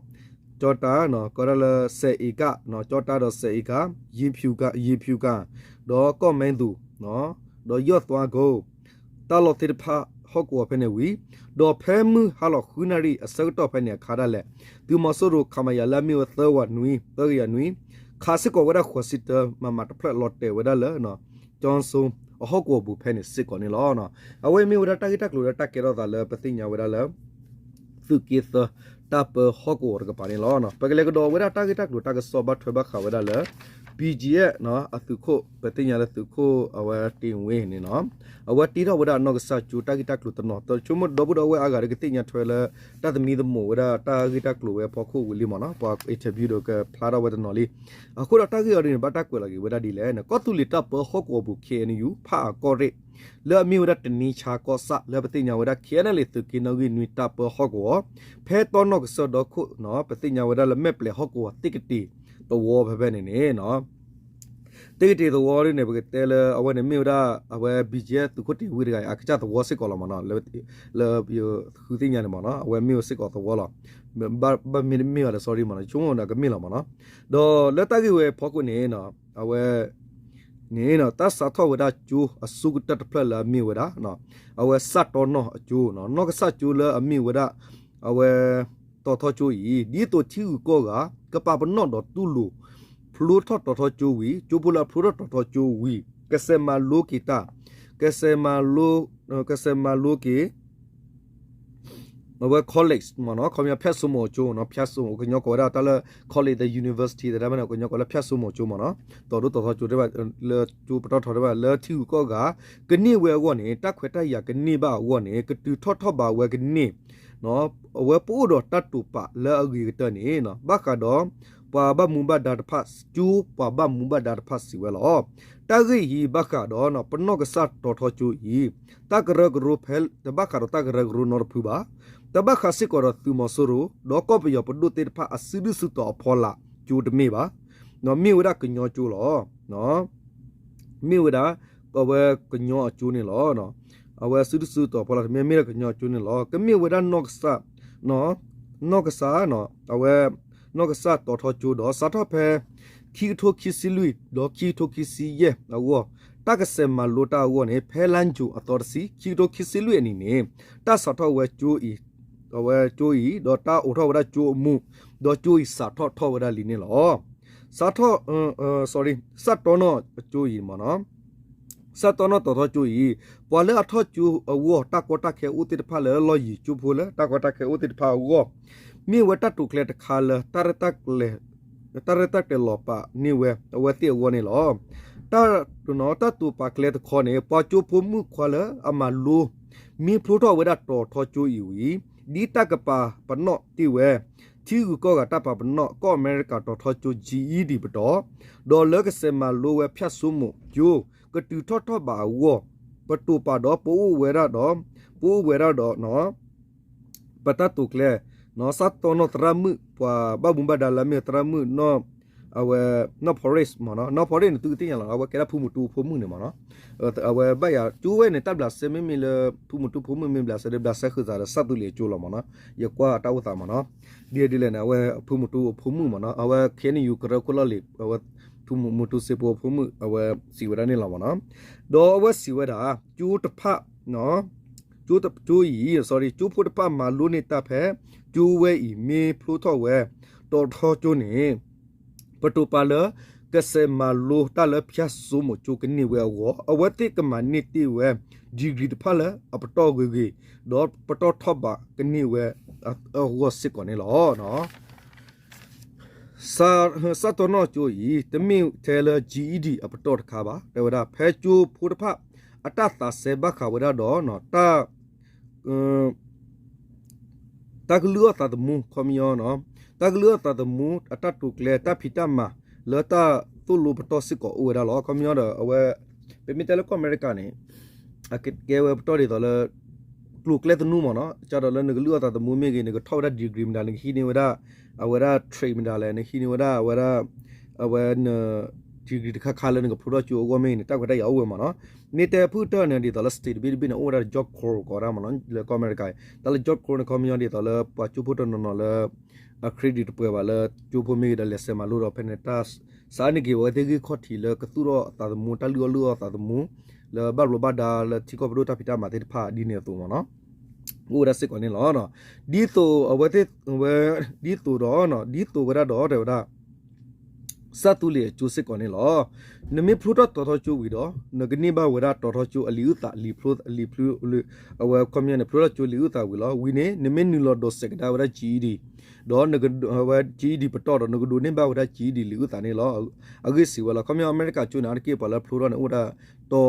ကၠီတၢ် ကိးဒၣ်လၢ စဲးအ့ကၣ် ကၠီတၢ်ဒီးစဲးအ့ကၣ် ယ့ၤဖၠူကၣ် ဒီးကီၢ်မဲသူၣ် ဒီးယီၢ်သွါကိ တၢ်လီၢ်သ့ၣ်တဖၣ်ဟီၣ်ကဝီၤဖဲန့ၣ်ဝံၤ ဒီးဖဲမုၢ်ဟါလီၤဃုနၣ်ရံၣ်အဆၢကတီၢ်ဖဲန့ၣ်အခါဒၣ်လဲာ် သုးမီၤစိရိၤ ခမရ လၢအမ့ၢ်ဝဲသၢဝးနွံ သၢကယၤနွံ ခးစ့ၢ်ကီးဝဲဒၣ်ဃိးဆံတၢ မမ တဖျၢၣ်လီၤတဲာ်ဝဲဒၣ်လၢ ကၠီစိ အဟီၣ်ကဝီၤပူၤဖဲန့ၣ်စ့ၢ်ကီးန့ၣ်လီၤ. အဝဲမ့ၢ်ဝဲဒၣ်တၢ်ဂ့ၢ်တၢ်ကျိၤလၢတၢ်ကဲထီၣ်သးလၢပသ့ၣ်ညါဝဲဒၣ်လၢ သုးက့သၢ တၢ်ပၢဟီၣ်ကဝီၤတကပၤန့ၣ်လီၤ. ပကလဲၤကဒီးဝဲဒၣ်တၢ်ဂ့ၢ်တၢ်ကျိၤတၢ်ကစီၣ်ဘၣ်ထွဲဘၣ်ဃးဝဲဒၣ်လၢ BGF အသုးခိၣ် ပသ့ၣ်ညါလၢသုးခိၣ်အဝဲတ့ၢ်ဝ့ၢ်န့ၣ်နီၤ အဝဲတ့ထီၣ်ဝဲဒၣ်အနီၢ်ကစၢ်ကၠိတၢ်ဂ့ၢ်တၢ်ကျိၤတနီၤ ဆိကမိၣ်ဒီပုၢ်ဒီဝဲၢ်အါဂၤဒီးကသ့ၣ်ညါထွဲလၢ တၢ်သမံသမိးဝဲဒၣ်တၢ်ဂ့ၢ်တၢ်ကျိၤဝဲအဖီခိၣ်ဝံၤလံမ့ၢ်နီၤ ပှၤ interview ဒီးကဖျါထီၣ်ဝဲတနီၤလံ. အဃိဒီးတၢ်ဂ့ၢ်အီၤဒ်န့ၣ် ဘၣ်တၢ်ကွဲးလီၤက့ၤဝဲဒၣ်ဒ်လဲၣ်န့ၣ် ကီၢ်သူလ့ၤတၢ်ပၢဟီၣ်ကဝီၤပူၤ KNU ဖးအၣ်ကီၢ်ရ့ၣ် လၢအမ့ၢ်ဝဲဒၣ်တနံၤဆါကီၢ်ဆၣ် လၢပသ့ၣ်ညါဝဲဒၣ် KNLA သုးက့နီၣ်ဂံၢ်နွံတၢ်ပၢဟီၣ်ကဝီၤ ဖဲတီနီၢ်ကစၢၢ်ဒီခိၣ်နီၤ ပသ့ၣ်ညါဝဲဒၣ်လၢမဲာ်ပျဲၤဟီၣ်ကဝီၤသ့ၣ်ကတ့ၤသဝီဖဲဖဲန့ၣ်န့ၣ်နီၤ သ့ၣ်ကတ့ၤသဝီဒ်န့ၣ် ပကတဲလၢအဝဲန့ၣ်မ့ၢ်ဝဲဒၣ် အဝဲ BGF သုးခိၣ်တ့ၢ်ဝ့ၢ်တဂၤအံၤ အကစၢ်သဝီစ့ၢ်ကီးလီၤမ့ၢ်နီၤ လၢ ဃုသ့ၣ်ညါန့ၣ်မ့ၢ်နီၤ အဝဲမ့ၢ်ဝဲစ့ၢ်ကီးသဝီလီၤ. ဘၣ်မ့ၢ်တမ့ၢ်ဘၣ်ဒီး sorry မ့ၢ်နီၤ ဆိကမိၣ်ဒီးကမ့ၢ်လီၤမ့ၢ်နီၤ. ဒီးလၢတၢ်ဂ့ၢ်ဝဲအဖီခိၣ်န့ၣ် အဝဲ န့ၣ် တၢ်စးထီၣ်ဝဲဒၣ်ကၠိအဆိကတၢၢ်တဖျၢၣ်လၢအမ့ၢ်ဝဲဒၣ် အဝဲစးတီနီၢ်အကၠိ နီၢ်ကစၢ်ကၠိလၢအမ့ၢ်ဝဲဒၣ် အဝဲ တီၤထီကၠိအံၤ ဒ်သိးထံဂုၤကီၢ်ဂၤ ကပာ်ပနီၣ်ဒီးတူၢ်လိာ် ဖျိထီၣ်တီၤထီကၠိဝံၤ ကၠိဖိလၢအဖျိထီၣ်တီၤထီကၠိဝံၤ ကစဲးမၤလိက့ၤတၢ် ကစဲးမၤလိ ကစဲးမၤလိက့ၤ အဝဲ college မ့ၢ်နီၤ ခီပညီဖၠၣ်စိမိၤကၠိနီၤ ဖၠၣ်စိမိၤ ကညီကိးဝဲဒၣ်တၢ်လၢ college ဒီး university သ့ၣ်တဖၣ်န့ၣ် ကညီကိးလၢဖၠၣ်စိမိၤကၠိမ့ၢ်နီၤ တီၤဒိၣ်တီၤထီကၠိတဖၣ် လၢကၠိပတီၢ်ထီတဖၣ် လၢထံဂုၤကီၢ်ဂၤ ကန့ၢ်ဝဲအဂီၢ်န့ၣ် တၢ်ခွဲးတၢ်ယာ်ကန့ၢ်ဘၣ်အဂီၢ်န့ၣ် ကတုၤထီၣ်ထီၣ်ဘးဝဲကန့ၢ် အဝဲပအိၣ်ဒီးတၢ်တိာ်ပာ်လၢအဂ့ၤကတၢၢ်န့ၣ် ဘၣ်ဃးဒီး ပှၤဘၣ်မူဘၣ်ဒါတဖၣ် ကၠိပှၤဘၣ်မူဘၣ်ဒါတဖၣ်စံးဝဲလီၤ. တၢ်ဂ့ၢ်အံၤဘၣ်ဃးဒီး ပနီၢ်ကစၢ်တီၤထီကၠိအံၤ တၢ်ကရၢကရိဖဲ တဘၣ်ဃးဒီးတၢ်ကရၢကရိနီတဖုဘၣ်. တဘၣ်ဃးစ့ၢ်ကီးဒီးသုးမီၤစိရိၤ ဒီးကီၢ်ပယီၤပဒိၣ်သ့ၣ်တဖၣ်အစုဒုၣ်စုတီၤအဖီလာ်ကၠိတမ့ၢ်ဘၣ်. မ့ၢ်ဝဲဒၣ်ကညီကၠိလီၤ. မ့ၢ်ဝဲဒၣ် အဝဲကညီအကၠိန့ၣ်လီၤ. အဝဲစုဒုၣ်စုတီၤဖီလာ်တမ့ၢ် မ့ၢ်ဒၣ်ကညီအကၠိန့ၣ်လီၤ. ကမ့ၢ်ဝဲဒၣ်နီၢ်ကစၢ် နီၢ်ကစၢ် အဝဲ နီၢ်ကစၢ်တီၤထီကၠိဒီး စးထီၣ်ဖဲ ခံကထိခံဆံလွံၢ် ဒီးခံကထိခံဆံယဲၢ်အဂီၢ် တၢ်ကစဲးမၤလိတၢ်အဂီၢ်န့ၣ် ဖဲလါယူၤအသီတဆံ ခံကထိခံဆံလွံၢ်အနံၤန့ၣ် တၢ်စးထီၣ်ဝဲကၠိအံၤ အဝဲကၠိအံၤ ဒီးတၢ်အိးထီၣ်ဝဲဒၣ်ကၠိအမူး ဒီးကၠိအံၤစးထီၣ်ထီၣ်ဝဲဒၣ်လံန့ၣ်လီၤ. စးထီၣ် sorry စးတီနီၢ်ကၠိအံၤမ့ၢ်နီၤ စးတီနီၢ်တီၤထီကၠိအံၤ ပှၤလၢအထီၣ်ကၠိအဂီၢ် တၢ်ကီတၢ်ခဲအိၣ်သ့ၣ်တဖၣ်လၢလီၢ်ယံၤ ကၠိဖိလၢတၢ်ကီတၢ်ခဲအိၣ်သ့ၣ်တဖၣ်အဂီၢ် မ့ၢ်ဝဲတၢ်တိာ်ကျဲၤတခါလၢ တၢ်ရဲၣ်တၢ်ကျဲၤလီၤပာ်န့ၢ်ဝဲအဝဲသ့ၣ်အဂီၢ်န့ၣ်လီၤ. တၢ်တိာ်ပာ်ကျဲတခီန့ၣ် ပှၤကၠိဖိမုၣ်ခွါလၢအမၤလိ မ့ၢ်ဖျိထီၣ်ဝဲဒၣ်တီၤထီကၠိအံၤဝံၤ ဒ်တၢ်ကပာ်ပနီၣ်တ့ၢ်ဝဲ ထံဂုၤကီၢ်ဂၤတၢ်ပာ်ပနီၣ် ကီၢ်အမဲရကၤတီၤထီကၠိ GED ပတီၢ် ဒီးလၢကစဲးမၤလိဝဲဖၠၣ်စိမိၤကၠိ ကတုၤထီၣ်ထီၣ်ဘးအဂီၢ် ပတိာ်ပာ်ဒီးပအိၣ်ဝဲဒၣ်ဒီး ပအိၣ်ဝဲဒၣ်ဒီး ပတၢ်တိာ်ကျဲၤ စးတီနီၢ်သရၣ်မုၣ် ပှၤဘၣ်မူဘၣ်ဒါလၢအမ့ၢ်သရၣ်မုၣ် အဝဲ နီၢ်ဖီရ့ၣ်မ့ၢ်နီၤ နီၢ်ဖီရ့ၣ်န့ၣ် သုကသ့ၣ်ညါလီၤ အဝဲကဲဒၣ်ဖုမူတူဖိမုၣ်န့ၣ်မ့ၢ်နီၤ အဝဲဘၣ်ယၤ ကၠိဝဲန့ၣ် တၢ်ဘျးစဲမ့မ့ၢ်လၢ ဖုမူတူဖိမုၣ်မ့ၢ်ဘျးစဲဒီး ဘျးစဲဃုာ်သးဒီး စးသူလ့ၤကၠိလီၤမ့ၢ်နီၤ ယကွၢ်တၢ်အိၣ်သးမ့ၢ်နီၤ ဒ်လဲၣ်ဒ်လဲၣ်န့ၣ် အဝဲဖုမူတူအဖိမုၣ်မ့ၢ်နီၤ အဝဲ KNU ကရၢခိၣ်လီၢ်လံၤ အဝဲ ဖုမူတူစ့ဖိအဖိမုၣ် အဝဲစံးဝဲဒၣ်န့ၣ်လီၤမ့ၢ်နီၤ ဒီးအဝဲစံးဝဲဒၣ် ကၠိတဖၣ် ကၠိအံၤ ကၠိဖိတဖၣ်မၤလိန့ၢ်တၢ်ဖဲ ကၠိဝဲအံၤ မ့ၢ်ဖျိထီၣ်ဝဲ တီၤထီကၠိန့ၣ် ပတိာ်ပာ်လၢ ကစဲးမၤလိတၢ်လၢဖၠၣ်စိမိၤကၠိကန့ၢ်ဝဲအဂီၢ် အဝဲသ့ၣ်ကမၤန့ၢ်တ့ၢ်ဝဲ degree တဖၣ်လၢအပတီၢ်ဂ့ၤဂ့ၤ ဒီးပတီၢ်ထီၣ်ဘးကန့ၢ်ဝဲအဂီၢ်စ့ၢ်ကီးန့ၣ်လီၤ. စးတီနီၢ်ကၠိအံၤ တမ့ၢ်ထဲလၢ GED အပတီၢ်တခါဘၣ် တဲဝဲဒၣ် ဖဲကၠိဖိတဖၣ် အတၢ်သးစဲဘၣ်ဃးဝဲဒၣ်ဒီး တၢ်ကလုၢ်အီၣ်သးသမူ ခီပညီ တၢ်ကလုၢ်အီၣ်သးသမူအတၢ်တိာ်ကျဲၤ တၢ်ဖံးတၢ်မၤလၢတၢ်သိၣ်လိပတီၢ်စ့ၢ်ကီးအိၣ်ဝဲဒၣ်လီၤ. ခီပညီဒီးအဝဲ ပမ့ၢ်တဲလၢကီၢ်အမဲရကၤန့ၣ် အကဲဝဲပတီၢ်ဒ်သိးလၢ ကျိၤကျဲသနူမ့ၢ်နီၤ, ကဒီးလၢနကလုၢ်အီၣ်သးသမူမ့ၢ်ဂ့ၤ, နကထီၣ်ဝဲဒၣ် degree မတၤ, နကဟံးန့ၢ်ဝဲဒၣ် အဝဲဒၣ် trade မတၤလဲၣ်, နဟံးန့ၢ်ဝဲဒၣ် အဝဲဒၣ် အဝဲ degree တခါခါလၢနကဖျိထီၣ်ကၠိအဂီၢ်မ့ၢ်ဂ့ၤန့ၣ် တၢ်ခွဲးတၢ်ယာ်အိၣ်ဝဲမ့ၢ်နီၤ. မ့ၢ်တဲဖုၣ်တၢၢ်န့ၣ် ဒ်သိးလၢ state တဘ့ၣ်တဘ့ၣ်န့ၣ် အိၣ်ဝဲဒၣ် Job Corps ကိးဒၣ်မ့ၢ်နီၤ, လၢကီၢ်အမဲရကၤ, တၢ်လၢ Job Corps န့ၣ် ခီပညီဒ်သိးလၢ ပှၤကၠိဖိတနီၤနီၤလၢ အ credit တပှဲၤဘၣ်လၢကၠိဖိမ့ၢ်ဂ့ၤဒီး လဲၤဆဲးမၤလိဒီး ဖဲန့ၣ် တၢ်စးန့ၢ်က့ၤဝဲသ့ၣ်ဂံၢ်ခီၣ်ထံးလၢကသူၣ်ထီၣ်အသးသမူ, တၢ်လုၢ်အီၣ်လုၢ်အီသးသမူ လၢဘၣ်ဘျီးဘၣ်ဒါလၢထံကီၢ်ပဒိၣ်တၢ်ဖံးတၢ်မၤသ့ၣ်တဖၣ်ဒ်န့ၣ်အသိးမ့ၢ်နီၤ, အိၣ်ဝဲဒၣ်စ့ၢ်ကီးန့ၣ်လီၤ. ဒ်သိးအဝဲသ့ၣ်ဝဲ ဒ်သိးဒီး ဒ်သိးဝဲဒၣ်ဒီး တဲဝဲဒၣ် စၢ်သူလ့ၤအကၠိစ့ၢ်ကီးန့ၣ်လီၤ. နမ့ၢ်ဖျိထီၣ်တီၤထီကၠိဝံၤဒီး နကန့ၢ်ဘၣ်ဝဲဒၣ်တီၤထီကၠိအလံာ်အုၣ်သး လံာ်ဖျိ လံာ်ဖျိ အဝဲခီပညီန့ၣ် ဖျိထီၣ်ကၠိလံာ်အုၣ်သးဝံၤလီၤ. ဝံၤန့ၣ် နမ့ၢ်နုာ်လီၤဒိးစဲးကဒါဝဲဒၣ် GED ဒီး နကဝဲ GED ပတီၢ်ဒီး နကဒိးန့ၢ်ဘၣ်ဝဲဒၣ် GED လံာ်အုၣ်သးန့ၣ်လီၤ. အဂ့ၢ်စံးဝဲလီၤ. ခီပညီအမဲရကၤကၠိန့ၣ် အါတက့ၢ်ပှၤလၢဖျိထီၣ်န့ၣ် အိၣ်ဝဲဒၣ် တီ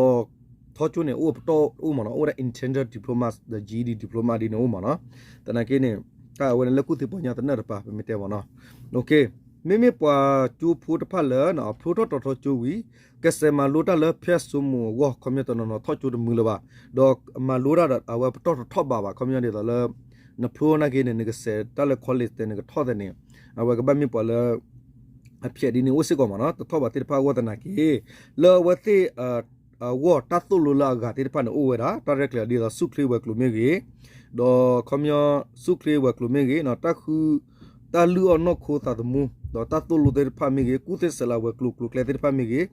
ၤထီကၠိန့ၣ် အိၣ်ပတီၢ်အိၣ်မ့ၢ်နီၤ, အိၣ်ဝဲဒၣ် intended diploma ဒီး GED diploma ဒ်န့ၣ်အိၣ်မ့ၢ်နီၤ. သနာ်က့န့ၣ် တၢ်အဝဲန့ၣ်လၢကူၣ်သ့ပီညါသနၢၣ်တပၤ ပမ့ၢ်တဲမ့ၢ်နီၤ. မ့မ့ၢ်ပှၤကၠိဖိတဖၣ်လၢ ဖျိထီၣ်တီၤထီကၠိဝံၤ ကစဲးမၤလိတၢ်လၢဖဲစိမိၤအဂီၢ် ခီပညီတနီၤနီၤထီၣ်ကၠိတမုာ်လၢၤဘၣ်, ဒီးမၤလိတၢ်ဒီးအဝဲပတီၢ်တထီၣ်ဘးဘၣ် ခီပညီဒ်သိးလၢ နဖျိနာ်က့န့ၣ် နကစဲးတၢ်လၢ college သ့ၣ် နကထီၣ်သ့ၣ်န့ၣ် အဝဲကဘၣ်မ့ၢ်ပှၤလၢ အဖျဲးဒ်န့ၣ်အိၣ်စ့ၢ်ကီးမ့ၢ်နီၤ, တထီၣ်ဘးသ့ၣ်တဖၣ်အဂီၢ်သနာ်က့ လၢအဝဲသ့ၣ် အဂီၢ်တၢ်သိၣ်လိလၢအဂၤသ့ၣ်တဖၣ်န့ၣ် အိၣ်ဝဲဒၣ် တၢ်ရဲၣ်ကျဲၤဒ်သိး ဆူၣ်ချ့ဝဲၤကျိၤမ့ၢ်ဂ့ၤ, ဒီးခီပညီ ဆူၣ်ချ့ဝဲၤကျိၤမ့ၢ်ဂ့ၤ, တၢ်ဃု တၢ်လုၢ်အီၣ်နီၢ်ခိသးသမူ ဒီးတၢ်သိၣ်လိသ့ၣ်တဖၣ်မ့ၢ်ဂ့ၤ, ကူၣ်သ့စဲးလၤဝဲၤကျိၤ ကျိၤကျဲသ့ၣ်တဖၣ်မ့ၢ်ဂ့ၤ,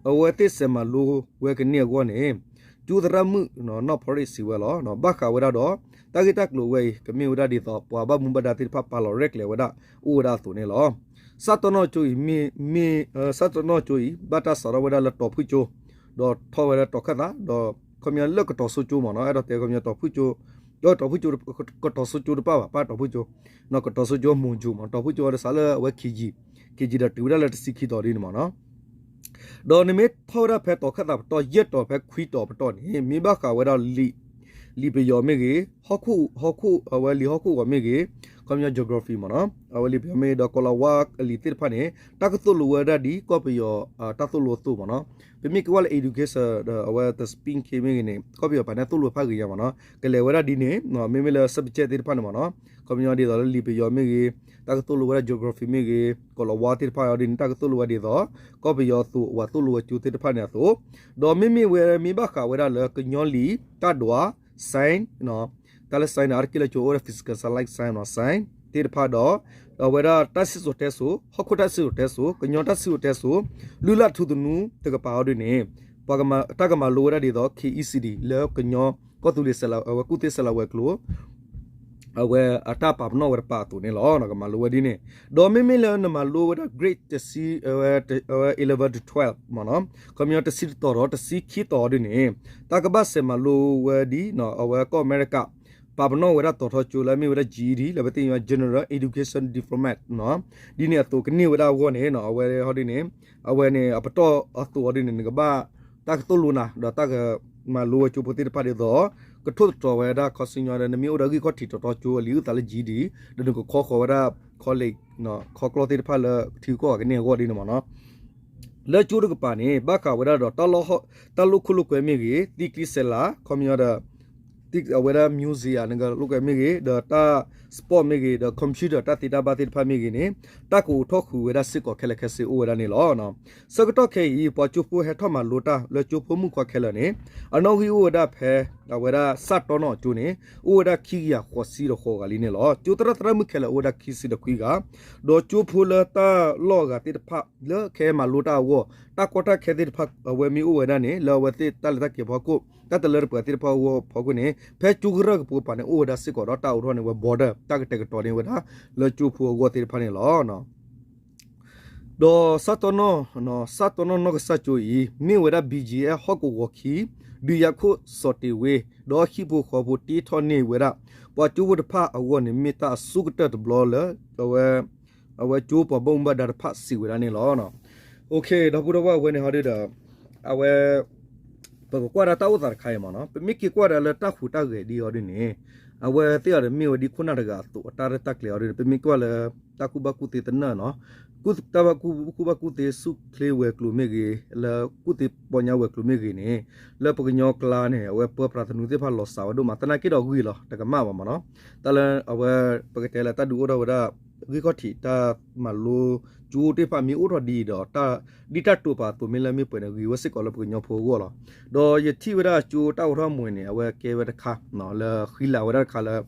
အဝဲသ့ၣ်စဲးမၤလိဝဲကန့ၢ်အဂီၢ်န့ၣ် ကၠိသရၣ်မုၣ် နီၢ်ဖီရ့ၣ်စံးဝဲလီၤ. ဘၣ်ဃးဝဲဒၣ်ဒီး တၢ်ဂ့ၢ်တၢ်ကျိၤဝဲအံၤ ကမ့ၢ်ဝဲဒၣ်ဒ်သိး ပှၤဘၣ်မူဘၣ်ဒါသ့ၣ်တဖၣ် ပာ်လီၤရဲၣ်ကျဲၤဝဲဒၣ် အိၣ်ဝဲဒၣ်အသိးန့ၣ်လီၤ. စၢ်တီနီၢ်ကၠိအံၤ မ့ၢ် စၢ်တီနီၢ်ကၠိအံၤ ဘၣ်တၢ်စးထီၣ်ဝဲဒၣ်လၢတီၤဖုၣ်ကၠိ ဒီးထီၣ်ဝဲဒၣ်တီၤခၣ်သး ဒီးခီပညီလၢကတီၤစိကၠိမ့ၢ်နီၤ, အဲၣ်ဒိးတဲခီပညီတီၤဖုၣ်ကၠိ ဒီးတီၤဖုၣ်ကၠိ ကတီၤစိကၠိတပၣ်ဘၣ်, ပၣ်တီၤဖုၣ်ကၠိ ကတီၤစိကၠိ module မ့ၢ် တီၤဖုၣ်ကၠိအီၤဒီးစးလၢအဝဲ KG, KG ဒီးတုၤဝဲဒၣ်လၢတဆံခံတီၤဒ်န့ၣ်မ့ၢ်နီၤ. ဒီးနမ့ၢ်ထီၣ်ဝဲဒၣ်ဖဲတီၤခၣ်သးပတီၢ် ယဲၢ်တီၤဖဲခွံတီၤပတီၢ်န့ၣ် မ့ၢ်ဘၣ်ဃးဝဲဒၣ်လံာ် လံာ်ပယီၤမ့ၢ်ဂ့ၤ, ဟီၣ်ခိၣ် ဟီၣ်ခိၣ် အဝဲလံာ်ဟီၣ်ခိၣ်ဂီၤမ့ၢ်ဂ့ၤ, ခီပညီ geography မ့ၢ်နီၤ, အဝဲလံာ်ပယီၤမ့ၢ်ဂ့ၤ ဒီးကီၤလၤဝါအလံာ်သ့ၣ်တဖၣ်န့ၣ် တၢ်ကသိၣ်လိဝဲဒၣ်ဒ်ကီၢ်ပယီၤ တၢ်သိၣ်လိအသိးမ့ၢ်နီၤ. ပမ့ၢ်က့ၤကွၢ်လၢ education ဒီးအဝဲ the speaking မ့ၢ်ဂ့ၤန့ၣ် ကီၢ်ပယီၤပာ်န့ၣ်သိၣ်လိဖးဂ့ၤညါမ့ၢ်နီၤ, ကလဲၤဝဲဒၣ်ဒ်န့ၣ် မ့မ့ၢ်လၢ subject သ့ၣ်တဖၣ်န့ၣ်မ့ၢ်နီၤ, ခီပညီဒ်သိးလၢလံာ်ပယီၤမ့ၢ်ဂ့ၤ, တၢ်ကသိၣ်လိဝဲဒၣ် geography မ့ၢ်ဂ့ၤ, ကီၤလၤဝါသ့ၣ်တဖၣ်အီၤဒ်န့ၣ် တၢ်ကသိၣ်လိဝဲဒ်သိး ကီၢ်ပယီၤအသိး အဝဲသိၣ်လိဝဲကၠိသ့ၣ်တဖၣ်န့ၣ်အသိး, ဒီးမ့မ့ၢ်ဝဲမ့ၢ်ဘၣ်ဃးဝဲဒၣ်လၢကညီလံာ် တၢ်ဒွး sign တၢ်လၢ sign န့ၣ် အါတက့ၢ်လၢကၠိအိၣ်ဝဲဒၣ် physical sign like sign နီၤ sign သ့ၣ်တဖၣ်ဒီး အဝဲဒၣ်တၢ်စံၣ်စိၤတဲစိၤ ဟီၣ်ခိၣ်တၢ်စံၣ်စိၤတဲစိၤ ကညီတၢ်စံၣ်စိၤတဲစိၤ လုၢ်လၢ်ထူသနူတကပၤအီၤဒ်န့ၣ် ပှၤကမၤ တၢ်ကမၤလိဝဲဒၣ်ဒ်သိး KECD လၢကညီကီၢ်သူလ့ၤစဲးလၤ အဝဲကူၣ်သ့စဲးလၤဝဲၤကျိၤ အဝဲအတၢ်ပာ်ပနီၣ်ဝဲတပၤအသိးန့ၣ်လီၤ. ကမၤလိဝဲဒ်န့ၣ် ဒီးမ့မ့ၢ်လၢနမၤလိဝဲဒၣ် grade တဆံ အဝဲ eleven to twelve မ့ၢ်နီၤ, ခီပညီတဆံတတီၤဒီးတဆံခံတီၤဒ်န့ၣ် တၢ်ကဘၣ်စဲးမၤလိဝဲဒ် အဝဲကီၢ်အမဲရကၤ ပာ်ပနီၣ်ဝဲဒၣ်တီၤထီကၠိလၢအမ့ၢ်ဝဲဒၣ် GED လၢပသ့ၣ်ညါ General Education Diploma နီၤ, ဒ်န့ၣ်အသိးကန့ၢ်ဝဲဒၣ်အဂီၢ်န့ၣ် အဝဲဟီဒ်န့ၣ် အဝဲန့ၣ် အပတီၢ်အသိးအီၤဒ်န့ၣ် နကဘၣ်တၢ်ကသိၣ်လိနၤ ဒီးတၢ်ကမၤလိဝဲကၠိဖိသ့ၣ်တဖၣ်ဒ်သိး ကထိၣ်သတြီၤဝဲဒၣ်ခီဆညါဒီး နမ့ၢ်အိၣ်ဒီးဂံၢ်ခီၣ်ထံးတီၤထီကၠိအလံာ်အုၣ်သးလၢ GED ဒီးနကခီဃီၤဝဲဒၣ် college ခီကျီသ့ၣ်တဖၣ်လၢထံဂုၤကီၢ်ဂၤကန့ၢ်အဂီၢ်ဒ်န့ၣ်မ့ၢ်နီၤ. လၢကၠိတကပၤန့ၣ် ဘၣ်ဃးဝဲဒၣ်ဒီး တၢ်လိၣ်ခိၣ်လိာ်ကွဲမ့ၢ်ဂ့ၤ, သံကျံစဲးလၤ ခီပညီဒီး အဝဲဒၣ် music နကလိာ်ကွဲမ့ၢ်ဂ့ၤ, ဒီးတၢ် sport မ့ၢ်ဂ့ၤ, ဒီး computer တၢ်သ့တၢ်ဘၣ်သ့ၣ်တဖၣ်မ့ၢ်ဂ့ၤန့ၣ် တၢ်ကအိးထီၣ်ဃုာ်ဝဲဒၣ်စ့ၢ်ကီးခဲလၢာ်ခဲဆ့အိၣ်ဝဲဒၣ်န့ၣ်လီၤ. ဆၢကတီၢ်ခဲအံၤ ပှၤကၠိဖိဟဲထီၣ်မၤလိတၢ်လၢကၠိဖိမုၣ်ခွါခဲလၢာ်န့ၣ် အနီၣ်ဂံၢ်အိၣ်ဝဲဒၣ်ဖဲ အဝဲဒၣ်စၢ်တီနီၣ်အကၠိန့ၣ် အိၣ်ဝဲဒၣ်ခံကယၤဃိးဆံဒီးဃိးဂၤလံန့ၣ်လီၤ. ကၠိသရၣ်သရၣ်မုၣ်ခဲလၢာ်အိၣ်ဝဲဒၣ်ခံဆံဒီးခွံဂၤ, ဒီးကၠိဖိလၢတၢ်လီၢ်အဂၤသ့ၣ်တဖၣ် လၢကဟဲမၤလိတၢ်အဂီၢ် တၢ်ကီတၢ်ခဲသ့ၣ်တဖၣ် အဝဲမ့ၢ်အိၣ်ဝဲဒၣ်န့ၣ် လၢအဝဲသ့ၣ်တၢ်လဲၤတၢ်က့ၤဖီခိၣ် တၢ်တလၢတပှဲၤသ့ၣ်တဖၣ်အဂီၢ်ဖီခိၣ်န့ၣ် ဖဲကၠိကရၢၢ်ကပိာ်ကပၤန့ၣ် အိၣ်ဝဲဒၣ်စ့ၢ်ကီးဒီးတၢ်အိးထီၣ်န့ၢ်ဝဲ border တၢ်ကတဲာ်ကတီၤန့ၢ်ဝဲဒၣ် လၢကၠိဖိအဂီၢ်သ့ၣ်တဖၣ်န့ၣ်လီၤ. ဒီး စၢ်တီနီၣ်နီၢ်ကစၢ်ကၠိအံၤ မ့ၢ်ဝဲဒၣ် BGF ဟီၣ်ကဝီၤခံ ဒုးယၤခိၣ်စီၤတ့ၤဝ့ ဒီးဟံၣ်ဖိဃီဖိတ့ထီၣ်န့ၢ်ဝဲဒၣ် ပှၤကၠိဖိတဖၣ်အဂီၢ်န့ၣ် မ့ၢ်တၢ်အဆိကတၢၢ်တဘျီလၢ အဝဲ အဝဲကၠိပှၤဘၣ်မူဘၣ်ဒါတဖၣ်စံးဝဲဒၣ်န့ၣ်လီၤ. ဒီပုၢ်ဒီဝဲၢ် အဝဲန့ၣ်ဟီဒုဒီး အဝဲ ပကကွၢ်ဒၣ်တၢ်အိၣ်သးတခါအံၤမ့ၢ်နီၤ ပမ့ၢ်က့ၤကွၢ်ဒၣ်လၢတၢ်ဟူးတၢ်ဂဲၤဒ်အီၤဒ်န့ၣ် အဝဲသ့ၣ်အီၤဒီးမ့ၢ်ဝဲဒ်ခိၣ်နၢ်တဂၤအသိး အတၢ်ရဲၣ်တၢ်ကျဲၤအီၤဒ်န့ၣ် ပမ့ၢ်ကွၢ်လၢ တၢ်ကူၣ်ဘၣ်ကူၣ်သ့သနၢၣ်နီၤ တၢ်ဘၣ်ကူၣ်ဘၣ်ကူၣ်သ့ဆူၣ်ချ့ဝဲၤကျိၤမ့ၢ်ဂ့ၤ, လၢကူၣ်သ့ပီညါဝဲၤကျိၤမ့ၢ်ဂ့ၤန့ၣ်, လၢပကညီကျါန့ၣ် အဝဲပၢပြးသနူသ့ၣ်တဖၣ်လီၤစှၤဝဲဒိၣ်မး, သနာ်က့ဒီးဂ့ၤလီၤ တကမၣ်ဘၣ်မ့ၢ်နီၤ. တၢ်လၢအဝဲ ပကတဲလၢတၢ်ဒုးအိၣ်ထီၣ်ဝဲဒၣ် ဂံၢ်ခီၣ်ထံးတၢ်မၤလိကၠိသ့ၣ်တဖၣ်မ့ၢ်အိၣ်ထီၣ်ဒ်အံၤဒီး ဒ်တၢ်တိာ်ပာ်အသိးမ့ၢ်လၢမ့ၢ်ပှဲၤန့ၣ် ဂ့ၤဝဲစ့ၢ်ကီးလၢပကညီဖိအဂီၢ်လီၤ. ဒီးယထံၣ်ဝဲဒၣ်ကၠိတၢ်အိးထီၣ်အမူးန့ၣ် အဝဲကဲဝဲတခါ လၢဃံလၤဝဲဒၣ်တခါလၢ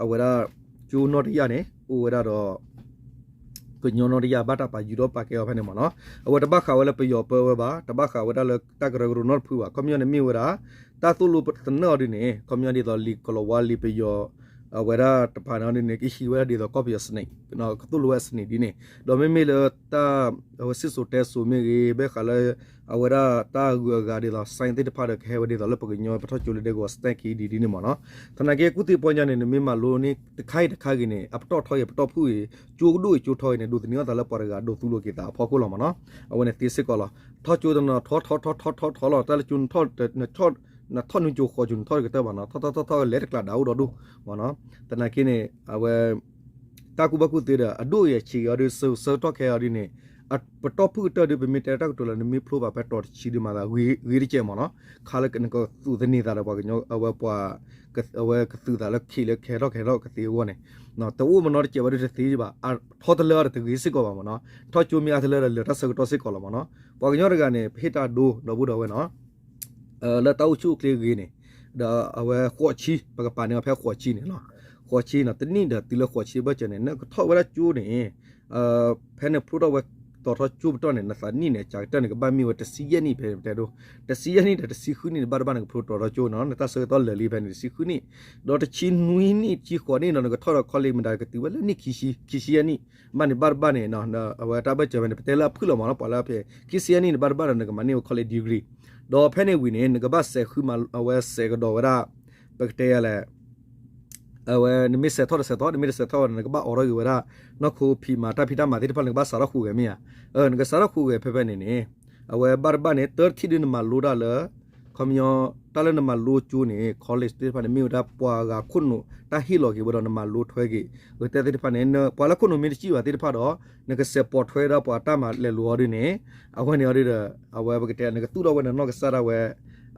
အဝဲဒၣ်ကၠိနီၣ်တယၢ်န့ၣ် အိၣ်ဝဲဒၣ်ဒီး ကညီနီၣ်တယၢ် ဘၣ်တၢ်ပာ်ယူၤဒီးပာ်ကဲအီၤဖဲန့ၣ်မ့ၢ်နီၤ. အဝဲတဘၣ်ဃးဝဲလၢပယီၤပၢဝဲဘၣ်, တဘၣ်ဃးဝဲဒၣ်လၢတၢ်ကရၢကရိနီတဖုဘၣ်. ခီပညီန့ၣ်မ့ၢ်ဝဲဒၣ် တၢ်သိၣ်လိသနၢၣ်အီၤဒ်န့ၣ် ခီပညီဒ်သိးလံာ်ကလီၤဝါလံာ်ပယီၤ အဝဲဒၣ်တပၤန့ၣ်ဒ်န့ၣ် ကဟံးဝဲဒၣ်ဒ်သိးကီၢ်ပယီၤစနံး, ကသိၣ်လိဝဲအစနံးဒ်န့ၣ်, ဒီးမ့မ့ၢ်လၢတၢ် အဝဲစံၣ်စိၤတဲစိၤမ့ၢ်ဂ့ၤ, ဘၣ်ဃးလၢ အဝဲဒၣ်တၢ်ဂုၤအဂၤဒ်သိး sign သ့ၣ်တဖၣ်ဒီး ကဟဲဝဲဒ်သိးလၢပကညီပထီၣ်ကၠိလၢဒဲကဝီၤ stamp ခံဒ်ဒ်န့ၣ်မ့ၢ်နီၤ. သနာ်က့ကူၣ်သ့ပီညါန့ၣ် နမ့ၢ်မၤလိန့ၢ်တခါအံၤတခါဂ့ၤန့ၣ် အပတီၢ်ထီအံၤအပတီၢ်ဖုၣ်အံၤ ကၠိကဒိၣ်အံၤကၠိထီအံၤန့ၣ် ဒိးသန့ၤအသးလၢပှၤတဂၤဒိးသူလိာ်က့ၤသးအဖီခိၣ်လီၤမ့ၢ်နီၤ. အဝဲန့ၣ်သ့စ့ၢ်ကီးလီၤ. ထီၣ်ကၠိတနီၤ ထီထီထီထီထီထီလီၤ. တၢ်လၢကၠိ နထီၣ်နူကၠိဃီကၠိ နထီၣ်တကတၢၢ်ဘၣ်နီၤ, ထီၣ်ထီၣ်ထီထီလဲၤတကျးဒၣ်အိၣ်ဒီးဒိၣ်မ့ၢ်နီၤ. သနာ်က့န့ၣ် အဝဲ တၢ်ကူၣ်ဘၣ်ကူၣ်သ့ဒီး အဒိၣ်အံၤအဆံးက့ၤအီၤဒီး ဆၢကတီၢ်ခဲအီၤဒ်န့ၣ် အပတီၢ်ဖုၣ်ကတၢၢ်ဒီး ပမ့ၢ်တဲတၢ်ကတိၤလၢ နမ့ၢ်ဖျိဘၣ်ဖဲတီၤတဆံဒုးမၤသး ဂ့ၤတကဲးမ့ၢ်နီၤ. ခါလၢနကသူးသန့ၤသးဒီးပှၤကညီ အဝဲပှၤ အဝဲကသုးသးလၢခံးလၢကဟဲထီၣ်ကဟဲထီၣ်ကသ့အဂီၢ်န့ၣ် တအိၣ်မ့ၢ်နီၤတကဲးဘၣ်ဒီးတသ့ဘၣ်, ထီတလၢအီၤဒီးတဂ့ၤစ့ၢ်ကီးဘၣ်မ့ၢ်နီၤ. ထီၣ်ကၠိမ့ၢ်အါတလၢဒီးလၢာ်တၢ်ဆၢကတီၢ်စ့ၢ်ကီးလီၤမ့ၢ်နီၤ. ပှၤကညီတဂၤန့ၣ် ပဟ့ၣ်တၢ်ဒိ ဒီပုၢ်ဒီဝဲၢ်နီၤ လၢတၢ်အိၣ်ဆူၣ်အိၣ်ချ့ဂ့ၤန့ၣ် ဒီးအဝဲဃိးဆံ ပကပာ်န့ၢ်အီၤဖဲဃိးဆံန့ၣ်လီၤ. ဃိးဆံနီၤ တနံၣ်ဒီးတုၤလၢဃိးဆံဘၢၣ်စၢၤန့ၣ် နကထီၣ်ဝဲဒၣ်ကၠိန့ၣ် ဖဲနဖျိထီၣ်ဝဲတီၤထီၣ်ကၠိပတီၢ်န့ၣ် နသးနံၣ်န့ၣ် ကကတၢၢ်န့ၣ် ကဘၣ်မ့ၢ်ဝဲတဆံယဲၢ်နံၣ်ဖဲတဲဒိ တဆံယဲၢ်နံၣ်ဒီးတဆံဃုနံၣ်န့ၣ် ဘၣ်တဘၣ်နကဖျိတီၤထီၣ်ကၠိနီၤ နတၢ်ဆၢကတီၢ်လၢာ်လံဖဲန့ၣ် တဆံဃုနံၣ် ဒီးတဆံနွံနံၣ် တဆံဃိးနံၣ်နီၤ နကထီၣ်ဒီး college မတၤကတုၤဝဲလၢနံၣ်ခံဆံ ခံဆံယဲၢ်နံၣ် ဘၣ်န့ၣ်ဘၣ်တဘၣ်န့ၣ် အဝဲတၢ်ဘၢၣ်စၢၤဖဲန့ၣ် ပတဲလၢအဖုၣ်လီၤမ့ၢ်နီၤ ပှၤလၢဖဲ ခံဆံယဲၢ်နံၣ်န့ၣ် ဘၣ်တဘၣ်ဒီးနကမၤန့ၢ်ဝဲ college degree ဒီးဖဲန့ၣ်ဝံၤန့ၣ် နကဘၣ်စဲးဃုမၤ အဝဲစဲးကဒီးဝဲဒၣ် ပကတဲယၤလဲၣ် အဝဲ နမ့ၢ်စဲးထီၣ်တစဲးထီၣ် နမ့ၢ်တစဲးထီၣ်ဘၣ်ဒီး နကဘၣ်အိးထီၣ်က့ၤဝဲဒၣ် နီၢ်ခိဖံးမၤတၢ်ဖံးတၢ်မၤသ့ၣ်တဖၣ် နကဘၣ်စးထီၣ်ဃုာ်ဂဲၤမ့ၢ်ဧါ. နကစးထီၣ်ဃုာ်ဂဲၤဖဲဖဲန့ၣ်န့ၣ် အဝဲဘၣ်တဘၣ်န့ၣ် တၢ်တထံၣ်ဒုးနမၤလိတၢ်လၢ ခီပညီ တၢ်လၢနမၤလိကၠိန့ၣ် college သ့ၣ်တဖၣ်န့ၣ် မ့ၢ်ဝဲဒၣ်ပှၤဂၤခိၣ်နူာ်တၢ်ဟ့ၣ်လီၤက့ၤဝဲဒီးနမၤလိထွဲက့ၤ အကတၢၢ်သ့ၣ်တဖၣ်န့ၣ် ပှၤလၢခိၣ်နူာ်မ့ၢ်တစံၣ်ဘၣ်သ့ၣ်တဖၣ်ဒီး နကစဲးပိာ်ထွဲဒီးပှၤတၢ်မၤလဲၤလိာ်အီၤဒ်န့ၣ် အဝဲန့ၣ်အီၤဒ်ဒီး အဝဲပကတဲ နကသူၣ်ထီၣ်ဝဲနနီၢ်ကစၢ်ဒၣ်ဝဲ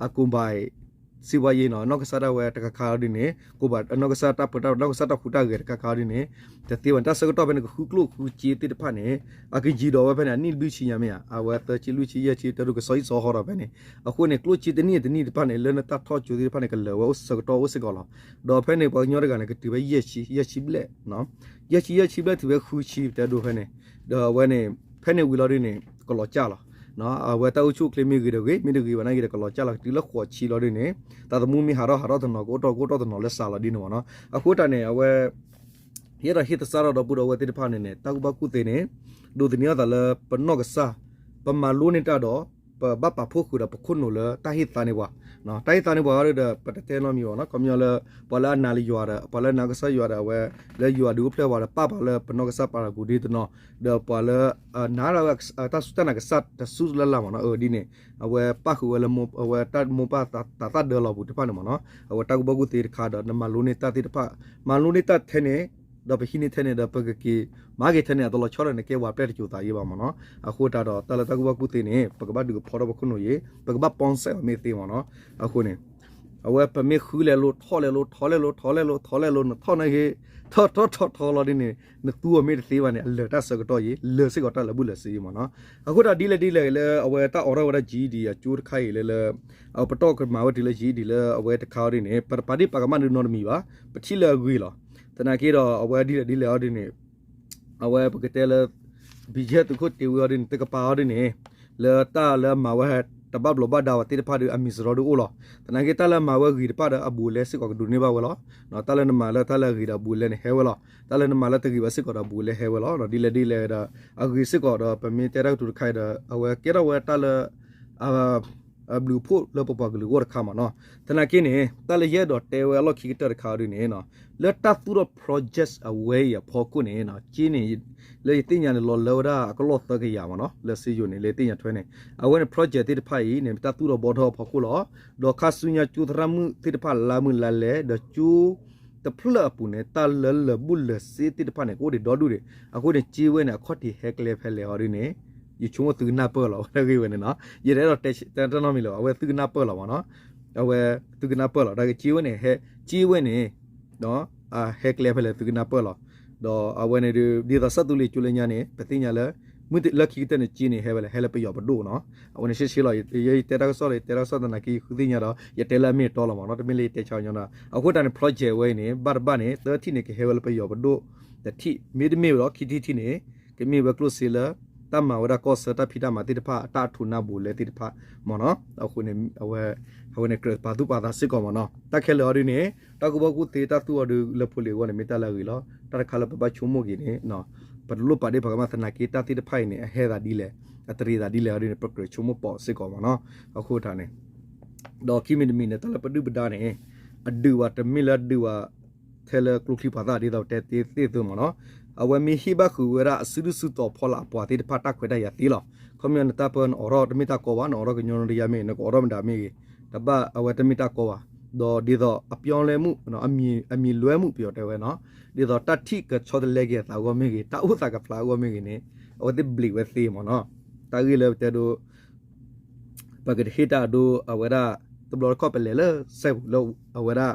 အကူၣ်ဘၣ် စံးဝဲယ့နီၤ နီၢ်ကစၢ်ဒၣ်ဝဲတခါခါအီၤဒ်န့ၣ် ကူၣ်ဘၣ်နီၢ်ကစၢ်တၢ်ပၢတၢ် နီၢ်ကစၢ်တၢ်ဟူးတၢ်ဂဲၤတခါခါအီၤဒ်န့ၣ် တသ့ဝဲ တၢ်ဆၢကတီၢ်ဖဲန့ၣ် ကဃုကျိၣ်ဃုစ့သ့ၣ်တဖၣ်န့ၣ် အကယံၤဒီးဝဲဖဲန့ၣ် အနံၣ်လွံၢ်ဆံညါမ့ၢ်ဧါ အဝဲသၢဆံလွံၢ်ဆံယဲၢ်ဆံ တၢ်ဒုးကစီၣ်အံၣ်စီဟီထီၣ်ဖဲန့ၣ် အဃိန့ၣ် ကျိၣ်စ့တနံၣ်တနံၣ်တဖၣ်န့ၣ် လၢနတၢ်ထီၣ်ကၠိသ့ၣ်တဖၣ်န့ၣ် ကလၢာ်ဝဲအိၣ်ဆၢကတီၢ်အိၣ်စ့ၢ်ကီးလီၤ. ဒီးဖဲန့ၣ် ပှၤကညီတဂၤန့ၣ် ကတုၤဖဲယဲၢ်ဆံ ယဲၢ်ဆံဘျဲၣ် ယဲၢ်ဆံ ယဲၢ်ဆံဘျဲၣ်တုၤဖဲဃုဆံ ပတဲဒိဖဲန့ၣ် ဒီးအဝဲန့ၣ် ဖဲန့ၣ်ဝံၤလီၤဒ်န့ၣ် ကလီၤကၢ်လီၤ. အဝဲတၢ်အိၣ်ဆူၣ်အိၣ်ချ့မ့ၢ်ဂ့ၤဒီးဂ့ၤ မ့ၢ်တဂ့ၤဘၣ်နာ်က့ဒီး ကလီၤကၢ်လီၤ ကတုၤလၢဃိးဆံလီၤဒ်န့ၣ် သးသမူမ့ၢ်ဟးထီၣ်ဟးထီၣ်တနီၤ ကအိၣ်ထီၣ်ကအိၣ်ထီၣ်တနီၤလၢစှၤလီၤဒ်န့ၣ်မ့ၢ်နီၤ. အဃိတၢ်န့ၣ် အဝဲ ယအဲၣ်ဒိးဟ့ၣ်သဆၣ်ထီၣ်ဒီပုၢ်ဒီဝဲၢ်သ့ၣ်တဖၣ်န့ၣ်န့ၣ် တၢ်ကူၣ်ဘၣ်ကူၣ်သ့န့ၣ် ဒိးသန့ၤအသးလၢပနီၢ်ကစၢ် ပမၤလိန့ၢ်တၢ်ဒီး ပဘၣ်ပာ်ဖှိၣ်ဃုာ်ဒီးပခိၣ်နူာ်လၢတၢ်ဟ့ၣ်သါန့ၢ်ပှၤ တၢ်ဟ့ၣ်သါန့ၢ်ပှၤအီၤဒီး ပတတဲနီတမံၤဘၣ်နီၤ ခီပညီလၢ ပှၤလၢအနာ်လၢယွၤဒီး ပှၤလၢနာ်ကစၢ်ယွၤဒီး အဝဲ လၢယွၤဒုးအိၣ်ဖျဲၣ်ပှၤဒီး ပာ်ပှၤလၢပနီၢ်ကစၢ်ပာ်လီၤကူၣ်ဒ်တနီၤ ဒီးပှၤလၢ နာ်ဒၣ်ဝဲ တၢ်စူၢ်တၢ်နာ်ကစၢ်တစူၢ်လၢ်လၢ်မ့ၢ်နီၤ အဒ်န့ၣ် အဝဲပၣ်ဃုာ်ဝဲလၢ အဝဲတၢ်မိၢ်ပၢ်သးသၣ်ဒၢလီၤပူၤတဖၣ်န့ၣ်မ့ၢ်နီၤ အဝဲတၢ်ကူၣ်ဘၣ်ကူၣ်သ့တခါဒီး နမၤလိန့ၢ်တၢ်သ့ၣ်တဖၣ် မၤလိန့ၢ်တၢ်ထဲန့ၣ် ဒီးပဟံးန့ၢ်ထဲန့ၣ်ဒီး ပကက့ၤမၤက့ၤထဲန့ၣ် အတလီၤဆီဒီးနကဲဝဲပျဲၢ်တစိၤသးယံၤဘၣ်မ့ၢ်နီၤ အဃိတၢ်ဒီး တၢ်လၢတၢ်ကူၣ်ဘၣ်ကူၣ်သ့န့ၣ် ပကဘၣ်ဒုးကဖီထီၣ်ပခိၣ်နူာ်ယံၤ ပကဘၣ်ပီစဲးအီၤမ့ၢ်သ့မ့ၢ်နီၤ အဃိန့ၣ် အဝဲပမ့ၢ်ဃုလဲၤလိာ် ထီၣ်လဲၤလိာ် ထီၣ်လဲၤလိာ် ထီၣ်လဲၤလိာ် ထီၣ်လဲၤလိာ် နထီၣ်န့ၣ်ဂ့ၤ ထီၣ်ထီၣ်ထီၣ်ထီၣ်လီၤဒ်န့ၣ် နသူအီၤမ့ၢ်တသ့ဘၣ်န့ၣ် အလၢာ်တၢ်ဆၢကတီၢ်ယံၤ လၢာ်စ့ၢ်ကီးတၢ်လၢာ်ဘူၣ်လၢာ်စ့ယံၤမ့ၢ်နီၤ အဃိတၢ်ဒ်လဲၣ်ဒ်လဲၣ်လၢ အဝဲတၢ်အိးထီၣ်ဝဲဒၣ် GED အကၠိတခါအံၤလၢလၢ အပတီၢ်ကမၤဝဲတုၤလၢ GED လၢအဝဲတခါအီၤဒ်န့ၣ် ပတပာ်ဒ့ၣ်ပာ်ကမၣ်ဒုးနီတမံၤဘၣ် ပထံၣ်လၢအဂ့ၤလီၤ သနာ်က့ဒီး အဝဲဒ်လဲၣ်ဒ်လဲၣ်အီၤဒ်န့ၣ် အဝဲပကတဲလၢ ဘံၣ်ယဲၢ်သုးခိၣ်တ့ဝံအီၤဒ်န့ၣ် တကပၤအီၤဒ်န့ၣ် လၢတၢ်လၢအမၤဝဲ တဘၣ်ဘျီးဘၣ်ဒါဝဲသ့ၣ်တဖၣ်ဒီး အမံၤစရီဒုးအိၣ်လီၤ. သနာ်က့တၢ်လၢအမၤဝဲဂ့ၤတဖၣ်ဒီး အဘူးအလဲစ့ၢ်ကီးကဒိးန့ၢ်ဘၣ်ဝဲလီၤ. တၢ်လၢနမၤလၢတၢ်လၢအဂ့ၤဒီးအဘူးအလဲန့ၣ်ဟဲဝဲလီၤ. တၢ်လၢနမၤလၢတဂ့ၤဘၣ်စ့ၢ်ကီးဒီးအဘူးအလဲဟဲဝဲလီၤ. ဒ်လဲၣ်ဒ်လဲၣ်ဒီး အဂ့ၤစ့ၢ်ကီးဒီး ပမ့ၢ်တဲတၢ်ကတိၤတခါအံၤဒီး အဝဲကဲထီၣ်ဝဲတၢ်လၢ အဘျုးအဖှိၣ်လၢပပှၤကလုာ်အဂီၢ်တခါမ့ၢ်နီၤ. သနာ်က့န့ၣ် တၢ်လၢယအဲၣ်ဒိးတဲဝဲအလီၢ်ခံကတၢၢ်တခါအီၤဒ်န့ၣ် လၢတၢ်သူၣ်ထီၣ် project အဝဲအံၤအဖီခိၣ်န့ၣ် က့န့ၣ် လၢယသ့ၣ်ညါန့ၣ် လီၤလၢဝဲဒၣ်အကလီၢ်သၢကယၤမ့ၢ်နီၤ လၢစ့ယိၤန့ၣ် လၢယသ့ၣ်ညါထွဲန့ၣ် အဝဲန့ၣ် project သ့ၣ်တဖၣ်အံၤန့ၣ် တၢ်သူၣ်ထီၣ်ဘှီထီၣ်အဖီခိၣ်လီၤ. ဒီးခါဆူညါကၠိသရၣ်မုၣ်သ့ၣ်တဖၣ်လါမုၢ်လါလဲၣ် ဒီးကၠိ တဖျၢၣ်အပူၤန့ၣ် တၢ်လၢလၢာ်ဘူၣ်လၢာ်စ့သ့ၣ်တဖၣ်န့ၣ် ကအိၣ်ဒံးဒီဒူၣ်ဒံး. အဃိန့ၣ် ကၠ့ဝဲန့ၣ် အခီၣ်ထံးဟဲကျဲဖဲလဲၣ်အီၤဒ်န့ၣ် ယဆိကမိၣ်သုကနၢ်ပၢၢ်လီၤ ဝဲတဂ့ၢ်ဝဲန့ၣ်နီၤ. ယတအဲၣ်ဒိးတဲတၢ်နီတမံၤလၢၤဘၣ်, အဝဲသုကနၢ်ပၢၢ်လီၤမ့ၢ်နီၤ. အဝဲသုကနၢ်ပၢၢ်လီၤ တၢ်က့ၢ်ကၠ့ဝဲန့ၣ် ဟဲ ကၠ့ဝဲန့ၣ် ဟဲကျဲဖဲလဲၣ်သုကနၢ်ပၢၢ်လီၤ. ဒီးအဝဲန့ၣ်ဒုး ဒ်သိးဆၣ်သူလ့ၤကၠိလၢညါန့ၣ် ပသ့ၣ်ညါလၢ မုၢ်လၢခံကတၢၢ်န့ၣ် ကၠ့န့ၣ် ဟဲဝဲလဲၣ် ဟဲလၢပယီၤပဒိၣ်နီၤ. အဝဲန့ၣ်ရှဲရှဲလီၤ ယတဲတၢ်ကစီၣ်လၢ ယတဲတၢ်ကစီၣ်သနာ်က့ ယဃုသ့ၣ်ညါဒီး ယတဲလၢအမ့ၢ်အတီလီၤမ့ၢ်နီၤ, တမ့ၢ်လၢယတဲဆါညီနီၤ. အဃိတၢ်န့ၣ် project ဝဲအံၤန့ၣ် ဘၣ်တဘၣ်န့ၣ် သၢထံၣ်န့ၣ် ကဟဲဝဲလၢပယီၤပဒိၣ်တထံၣ်, မ့တမ့ၢ်ဝဲဒီး ခံထံၣ်တထံၣ်န့ၣ် ကမ့ၢ်ဝဲကျိၣ်စ့လၢ တၢ်မၤဝဲဒၣ်ကီၢ်ဆၢတၢ်ဖံးတၢ်မၤသ့ၣ်တဖၣ် အတၢ်အထူးနၢ်ဘိးလဲသ့ၣ်တဖၣ်မ့ၢ်နီၤ. အဃိန့ၣ် အဝဲ အဝဲန့ၣ်ကြၢးပာ်သူၣ်ပာ်သးစ့ၢ်ကီးမ့ၢ်နီၤ. တၢ်ခဲလၢာ်အီၤဒ်န့ၣ် တၢ်ကူၣ်ဘၣ်ကူၣ်သ့တၢ်သူအီၤဒုးလၢဖိလ့ၤအဂီၢ်န့ၣ် မ့ၢ်တၢ်လၢအဂ့ၤလီၤ. တၢ်တခါလၢပဘၣ်ဆိကမိၣ်က့ၤန့ၣ် ပတလိၣ်ပာ်ဒ့ၣ်ပှၤကမၣ်သနာ်က့ တၢ်သ့ၣ်တဖၣ်အံၤန့ၣ် အဟဲသးဒ်လဲၣ် အတရံးသးဒ်လဲၣ်အီၤဒ်န့ၣ် ပကြၢးဆိကမိၣ်ပိာ်စ့ၢ်ကီးမ့ၢ်နီၤ. အဃိတၢ်န့ၣ် ဒီးခံမံၤတမံၤန့ၣ် တၢ်လၢပဒုၣ်ပဒါန့ၣ် အဒုးဝဲတမ့ၢ်လၢအဒုးဝဲ ထဲလၢကျိချံပှၤသၣ်ဒ်သိးတဲသ့သ့ၣ်သုမ့ၢ်နီၤ. အဝဲမ့ၢ်ဟ့ၣ်ဘၣ်ဃုာ်ဝဲဒၣ်အစုဒုၣ်စုတီၤဖီလာ်အပှၤသ့ၣ်တဖၣ်တၢ်ခွဲးတၢ်ယာ်သ့လီၤ. ခီပညီနတၢ်ပၢနအိးထီၣ်တမ့ၢ်တၢ်ကီဘၣ်, နအိးထီၣ်ကညီနတယါမ့ၢ်ဂ့ၤ, နကအိးထီၣ်မတၤမ့ၢ်ဂ့ၤ, တဘၣ်အဝဲတမ့ၢ်တၢ်ကီဘၣ်. ဒီးဒ်သိးအပြောင်းလဲမှု အမံၤလွဲမှု ပယီၤတဲဝဲနီၤ, ဒ်သိးတၢ်ထံၣ်ကဆီတလဲက့ၤအသးအဂီၢ်မ့ၢ်ဂ့ၤ, တၢ်အိၣ်သးကဖျါအဂီၢ်မ့ၢ်ဂ့ၤန့ၣ် အဝဲသ့ၣ်ဘျံးဝဲသ့မ့ၢ်နီၤ. တၢ်ဂ့ၢ်လၢပတဲဒိ ပှၤကတဟ့ၣ်တၢ်အဒိ အဝဲဒၣ် တဘျီတခီၣ်ပလဲၤလၢစဲပူၤလၢ အဝဲဒၣ်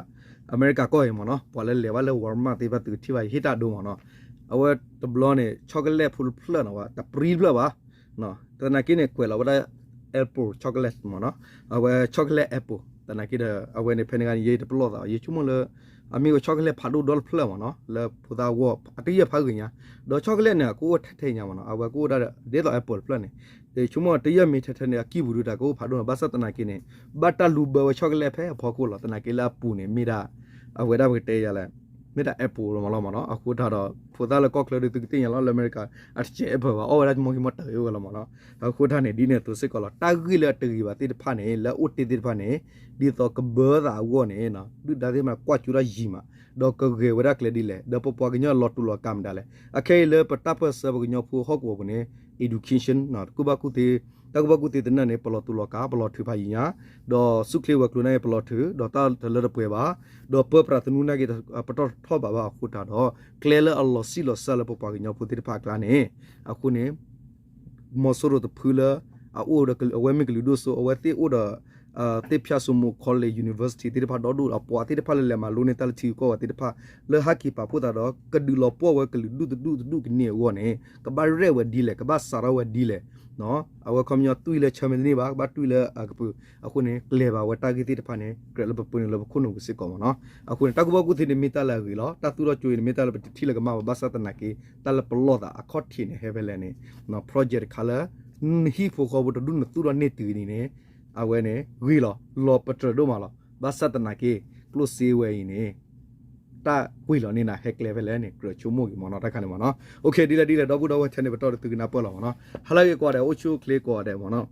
အမဲရကၤကီၢ်အံၤမ့ၢ်နီၤ, ပှၤလၢလဲၤဘၣ်လၢ Walmart သ့ၣ်တဖၣ် သုကထံၣ်ဘၣ် ယဟ့ၣ်တၢ်အဒိမ့ၢ်နီၤ. အဝဲတဘျီန့ၣ် chocolate ဖိတဖျၢၣ်နီၤ ဝဲတပြံတဖျၢၣ်ဘၣ်. သနာ်က့န့ၣ် ကွဲးလီၤဝဲဒၣ် apple chocolate မ့ၢ်နီၤ, အဝဲ chocolate apple သနာ်က့ဒီး အဝဲန့ၣ်ဖဲန့ၣ်ဂၤန့ၣ် ယတပလီၢ်သး ယဆိကမိၣ်လၢ အမ့ၢ်ဝဲ chocolate ဖးဒိၣ်ဒီတဖျၢၣ်မ့ၢ်နီၤ လၢဖိသၣ်အဂီၢ် အတယဲၢ်ဖးဂ့ၤညါ, ဒီး chocolate န့ၣ် အကအိၣ်ထဲထဲညါမ့ၢ်နီၤ, အဝဲကအိၣ်ဒၣ်ဒ်သိး apple တဖျၢၣ်န့ၣ် ယဆိကမိၣ်တယဲၢ်မ့ၢ်ထဲထဲန့ၣ် အကံၢ်ပူၤဒုးတၢ်ကအိၣ်ဖးဒိၣ်နီၤ, ဘၣ်ဆၣ်သနာ်က့န့ၣ် ဘၣ်တၢ်လူၤဘၢဝဲ chocolate ဖဲအဖီခိၣ်လီၤ. သနာ်က့လၢအပူၤန့ၣ် မ့ၢ်ဒၣ် အဝဲဒၣ်ပကတဲယၤလဲၣ် မ့ၢ်ဒၣ် apple လီၤမ့ၢ်နီၤ. အဃိတၢ်ဒီး ဖိသၣ်လၢကီၢ်ချၢဒုး သုကသ့ၣ်ညါလီၤ လၢအမဲရကၤ အတစဲး apple ဘၣ် အီၣ်ဝဲဒၣ်မီၢ်ဟံၣ်မီၢ်တၢ်ဂ့ၤဝဲလီၤမ့ၢ်နီၤ. အဃိတၢ်န့ၣ် ဒ်န့ၣ်အသိးစ့ၢ်ကီးလီၤ. တၢ်ဂ့ၢ်လၢအတဂ့ၤဘၣ်သ့ၣ်တဖၣ်န့ၣ် လၢအအိၣ်တ့ၢ်သ့ၣ်တဖၣ်န့ၣ် ဒ်သိးကဘၢသးအဂီၢ်န့ၣ် ဒုၣ်ဒါသ့ၣ်တဖၣ်ကွၢ်ကၠိတၢ်ယံၤမး ဒီးကဂဲၤဝဲဒၣ်ကျဲဒ်လဲၣ် ဒီးပပှၤကညီလီၤတူာ်လီၤကာ်မတၤလဲၣ်. အခဲအံၤလၢပတၢ်ပၢၢ်ဆၢပကညီဖိဟီၣ်ကဝီၤပူၤန့ၣ် education ကူၣ်ဘၣ်ကူၣ်သ့ တၢ်ကူၣ်ဘၣ်ကူၣ်သ့သနၢၣ်န့ၣ် ပလီၤတူာ်လီၤကာ် ပလီၤထုးဖးယံၤညါ, ဒီးဆူၣ်ချ့ဝဲၤကျိၤန့ၣ် ပလီၤထုး ဒီးတၢ်တလၢတပှဲၤဘၣ်, ဒီးပၢပြးသနူနာ်က့ၤ ပတီၢ်ထီၣ်ဘၣ်ဘၣ်အဃိတၢ်ဒီး ကျဲလၢအလီၤစံၣ်လီၤစၢ်လၢပပှၤကညီဖိသ့ၣ်တဖၣ်အကျါန့ၣ် အဃိန့ၣ် မီၤစိရိၤတဖုလၢ အအိၣ်ဒီး အဝဲမ့ၢ်ကလုာ်ဒိၣ်စိ အဝဲသ့ၣ်အိၣ်ဒီး သ့ၣ်ဖၠၣ်စိမိၤ college university သ့ၣ်တဖၣ်ဒီဒူၣ် အပှၤသ့ၣ်တဖၣ်လၢလဲၤမၤလိန့ၢ်တၢ်လၢထံဂုၤကီၢ်ဂၤသ့ၣ်တဖၣ် လၢဟးက့ၤပာ်ဖှိၣ်သးဒီး ကဒုးလီၤပှီၢ်ဝဲကလုာ်ဒူၣ်တဒူၣ်တဒူၣ်ကန့ၢ်အဂီၢ်န့ၣ် ကဘၣ်ရဲၣ်ဝဲဒ်လဲၣ် ကဘၣ်စးထီၣ်ဝဲဒ်လဲၣ် အဝဲခီပညီတွံၢ်လၢဆၢမ့ၢ်တန့ၢ်ဘၣ် ကဘၣ်တွံၢ်လၢအကပၤ အဃိန့ၣ် ကျဲၤဘၣ်ဝဲတၢ်ဂ့ၢ်သ့ၣ်တဖၣ်န့ၣ် ကြၢးလၢပပၢနုာ်လၢပခိၣ်နူာ်ပူၤစ့ၢ်ကီးမ့ၢ်နီၤ. အဃိန့ၣ် တၢ်ကူၣ်ဘၣ်ကူၣ်သ့န့ၣ်မ့ၢ်တၢ်လၢအဂ့ၤလီၤ. တၢ်သူၣ်ထီၣ်ကၠိအံၤန့ၣ် မ့ၢ်တၢ်လၢပတထံၣ်လၢကမၣ်ဘၣ် ဘၣ်ဆၣ်သနာ်က့ တၢ်လၢပလီၢ်သးအခီၣ်ထံးန့ၣ် ဟဲဖဲလဲၣ်န့ၣ် project တခါလၢ နဟံၣ်ဖိဃီဖိတဒူၣ်နသူၣ်ထီၣ်န့ၢ်တုၤန့ၣ်န့ၣ် အဝဲန့ၣ် ဂ့ၤလီၤ လီၤပတြၢၤဒိၣ်မးလီၤ. ဘၣ်ဆၣ်သနာ်က့ ကျိၣ်စ့ဝဲအံၤန့ၣ် တၢ်ကွံာ်လီၤန့ၢ်နၤ ဟဲကျဲဖဲလဲၣ်န့ၣ် ကြၢးဆိကမိၣ်က့ၤမ့ၢ်နီၤ တၢ်ခါန့ၣ်မ့ၢ်နီၤ. အိၣ်ခ့ ဒ်လဲၣ်ဒ်လဲၣ် ဒီပုၢ်ဒီဝဲၢ် ထဲန့ၣ်ပတီၢ်ဒီးသုကနၢ်ပၢၢ်လီၤမ့ၢ်နီၤ. ဟါလၢအဂ့ၤကိးဂၤဒဲး အိၣ်ဆူၣ်အိၣ်ချ့ကိးဂၤဒဲးမ့ၢ်နီၤ.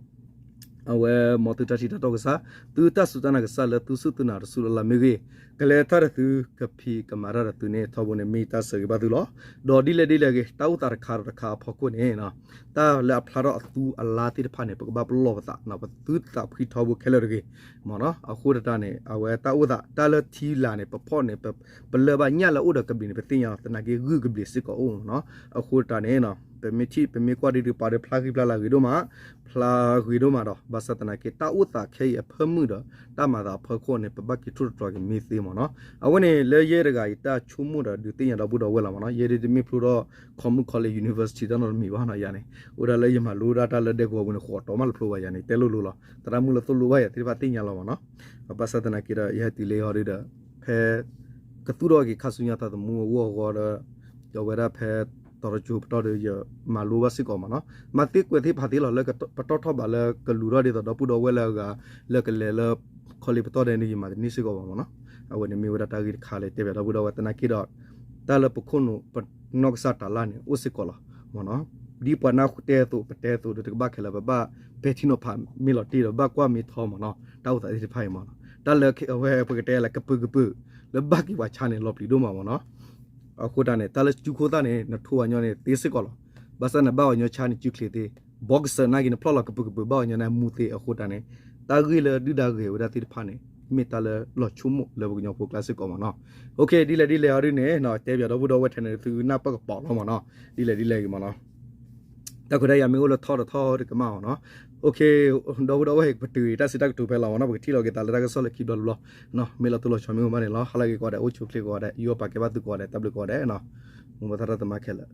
အဝဲမ်သုတၢ်ထံၣ်တၢ်တီကစၢ် သုတၢ်စူၢ်တၢ်နာ်ကစၢ်လၢသုစူၢ်သုနာ်တစူၢ်လၢ်လၢ်မ့ၢ်ဂ့ၤ, ကလဲၤထီၣ်ဒီးသု ကဖံးကမၤတၢ်ဒီးသုန့ၣ် ထီဘိန့ၣ်မ့ၢ်တၢ်ဆၢဂ့ၤဘၣ်သုလီၤ. ဒီးဒ်လဲၣ်ဒ်လဲၣ်ဂ့ၤ တၢ်အိၣ်သးတခါဒီးတခါအဖီခိၣ်န့ၣ် တၢ်လၢအဖျါထီၣ်အသူအလါသ့ၣ်တဖၣ်န့ၣ် ပကဘၣ်ပလီၢ်ပသး ပသုသးဖှံထီဘိခဲလၢာ်တဂ့ၤမ့ၢ်နီၤ. အဃိတၢ်န့ၣ် အဝဲတၢ်အိၣ်သး တၢ်လၢထံလာ်န့ၣ် ပဖီၣ်န့ၣ် ပလၢၢ်ဘၣ်ညၣ်လၢအိၣ်ဒီးကဘျံးန့ၣ် ပသ့ၣ်ညါလီၤ. သနာ်က့ဂုၢ်ကဘျံးစ့ၢ်ကီးအိၣ်မ့ၢ်နီၤ. အဃိတၢ်န့ၣ် ပမ့ၢ်ထံၣ် ပမ့ၢ်ကွၢ်ဒ်ဒုးပာ်ဒီးဖျါဂ့ၤဖျါလၤဂ့ၤဒိၣ်မး ဖျါဂ့ၤဒိၣ်မးဒီး ဘၣ်ဆၣ်သနာ်က့ တၢ်အိၣ်သးခဲအံၤအဖၢမုၢ်ဒီး တၢ်မၤသးအဖီခိၣ်န့ၣ် ပဘၣ်က့ၤထိၣ်သတြီၤက့ၤမ့ၢ်သ့မ့ၢ်နီၤ. အဝဲန့ၣ်လၢယဲတဂၤအံၤ တၢ်ဆိကမိၣ်ဒီးဒုးသ့ၣ်ညါဒီပုၢ်ဒီဝဲၢ်လီၤမ့ၢ်နီၤ. ယဲဒ်တမ့ၢ်ဖျိထီၣ် ခီမုၣ် college university တၢ်နီတမံၤဘၣ်နီၤ ယၤန့ၣ် အိၣ်ဒၣ်လၢယမၤလိဒၣ်တၢ်လၢဒဲကဝီၤပူၤန့ၣ် ဃိးတီၤမးလၢဖျိဘၣ်ယၤန့ၣ် တဲလိၤလိၤလီၤ. သရၣ်မုၣ်လၢသိၣ်လိဘၣ်ယၤသ့ၣ်တဖၣ်သ့ၣ်ညါလီၤမ့ၢ်နီၤ. ဘၣ်ဆၣ်သနာ်က့ဒီး ယဟဲတုၤလၢဟီဒုဒီး ဖဲ ကသူၣ်ထီၣ်က့ၤခါဆူညါသးသမူအဂီၢ်အဂီၢ်ဒီး ဒီးဝဲဒၣ်ဖဲ တီၤတကၠိပတီၢ်ဒီး ယမၤလိဘၣ်စ့ၢ်ကီးမ့ၢ်နီၤ. မၤသ့ကွဲးသ့ၣ်ဖးသ့လီၤ လၢပတီၢ်ထီၣ်ဘးလၢကလူၤထီၣ်ဒ်သိးဒီပုၢ်ဒီဝဲၢ်လၢအဂၤ လၢကလဲၤလၢ college ပတီၢ်ဒဲးန့ၣ် ယမၤတန့ၢ်စ့ၢ်ကီးဘၣ်မ့ၢ်နီၤ. အဝဲန့ၣ်မ့ၢ်ဝဲဒၣ်တၢ်ဂ့ၢ်တခါလၢတဲဘၣ်ဒီပုၢ်ဒီဝဲၢ် သနာ်က့ဒီး တၢ်လၢပခိၣ်နူာ် ပနီၢ်ကစၢ်တၢ်လၢ်န့ၣ် အိၣ်စ့ၢ်ကီးလီၤမ့ၢ်နီၤ. ဒ်ပှၤနၢ်တဲအသိး ပတဲအသိးဒီး တကဘၣ်ခဲလၢာ် ပဘၣ်ပဲာ်ထံနီၤဖးမ့ၢ်လီၤတံၢ်ဒီး ဘၣ်ကွၢ်မ့ၢ်ထီမ့ၢ်နီၤ တၢ်အိၣ်သးသ့ၣ်တဖၣ်အံၤမ့ၢ်နီၤ. တၢ်လၢအဝဲပကတဲလၢကပုာ်ကပုာ် လၢဘၣ်က့ၤပှၤဆါန့ၣ် လီၤပျံၤဒိၣ်မးမ့ၢ်နီၤ. အဃိတၢ်န့ၣ် တၢ်လၢစုခိၣ်သၣ်န့ၣ် နထိဝဲညီန့ၣ် သ့စ့ၢ်ကီးလီၤ. ဘၣ်ဆၣ်နဘၣ်ဝဲညီဆါန့ၣ် စုချ့သ့, ဘီကစၢၢ်နာ်က့ နဖျီၣ်လီၤကပုာ်ကပုာ် ဘၣ်ဝဲညီန့ၣ် မူသ့. အဃိတၢ်န့ၣ် တၢ်ဂ့ၢ်လၢဒုၣ်ဒါဂဲၤဝဲဒၣ်သ့ၣ်တဖၣ်န့ၣ် မ့ၢ်တၢ်လၢလီၤဆိကမိၣ်လၢပကညီဖိကျါစ့ၢ်ကီးမ့ၢ်နီၤ. ဒ်လဲၣ်ဒ်လဲၣ်အီၤဒ်န့ၣ် တဲပၠးဒီပုၢ်ဒီဝဲၢ်ထဲန့ၣ် သုနၢ်ပၢၢ်ကပီၤလီၤမ့ၢ်နီၤ. ဒ်လဲၣ်ဒ်လဲၣ်ဂ့ၤမ့ၢ်နီၤ. တၢ်ခွဲးတၢ်ယာ်မ့ၢ်အိၣ်လၢထီၣ်တထီၣ်တကမၣ်မ့ၢ်နီၤ. ဒီပုၢ်ဒီဝဲၢ် ပတုာ်တၢ်စံးတၢ်ကတိၤဖဲလီၤမ့ၢ်နီၤ. ပကထံၣ်လိာ်က့ၤသးလၢတၢ်ကစီၣ်လၢခံဘျီတဘျီ, မ့ၢ်လီၤတိၢ်လီၤဆီမ့ၢ်အိၣ်ဘၣ်န့ၣ်လီၤ. ဟါလၢဂ့ၤကိးဂၤဒဲး, အိၣ်ဆူၣ်အိၣ်ချ့ကိးဂၤဒဲး, ယူးယီၣ်ပာ်ကဲဘၣ်သုကိးဂၤဒဲး, တၢ်ဘျုးကိးဂၤဒဲး, မ်ပသရၣ်သမါခဲလၢာ်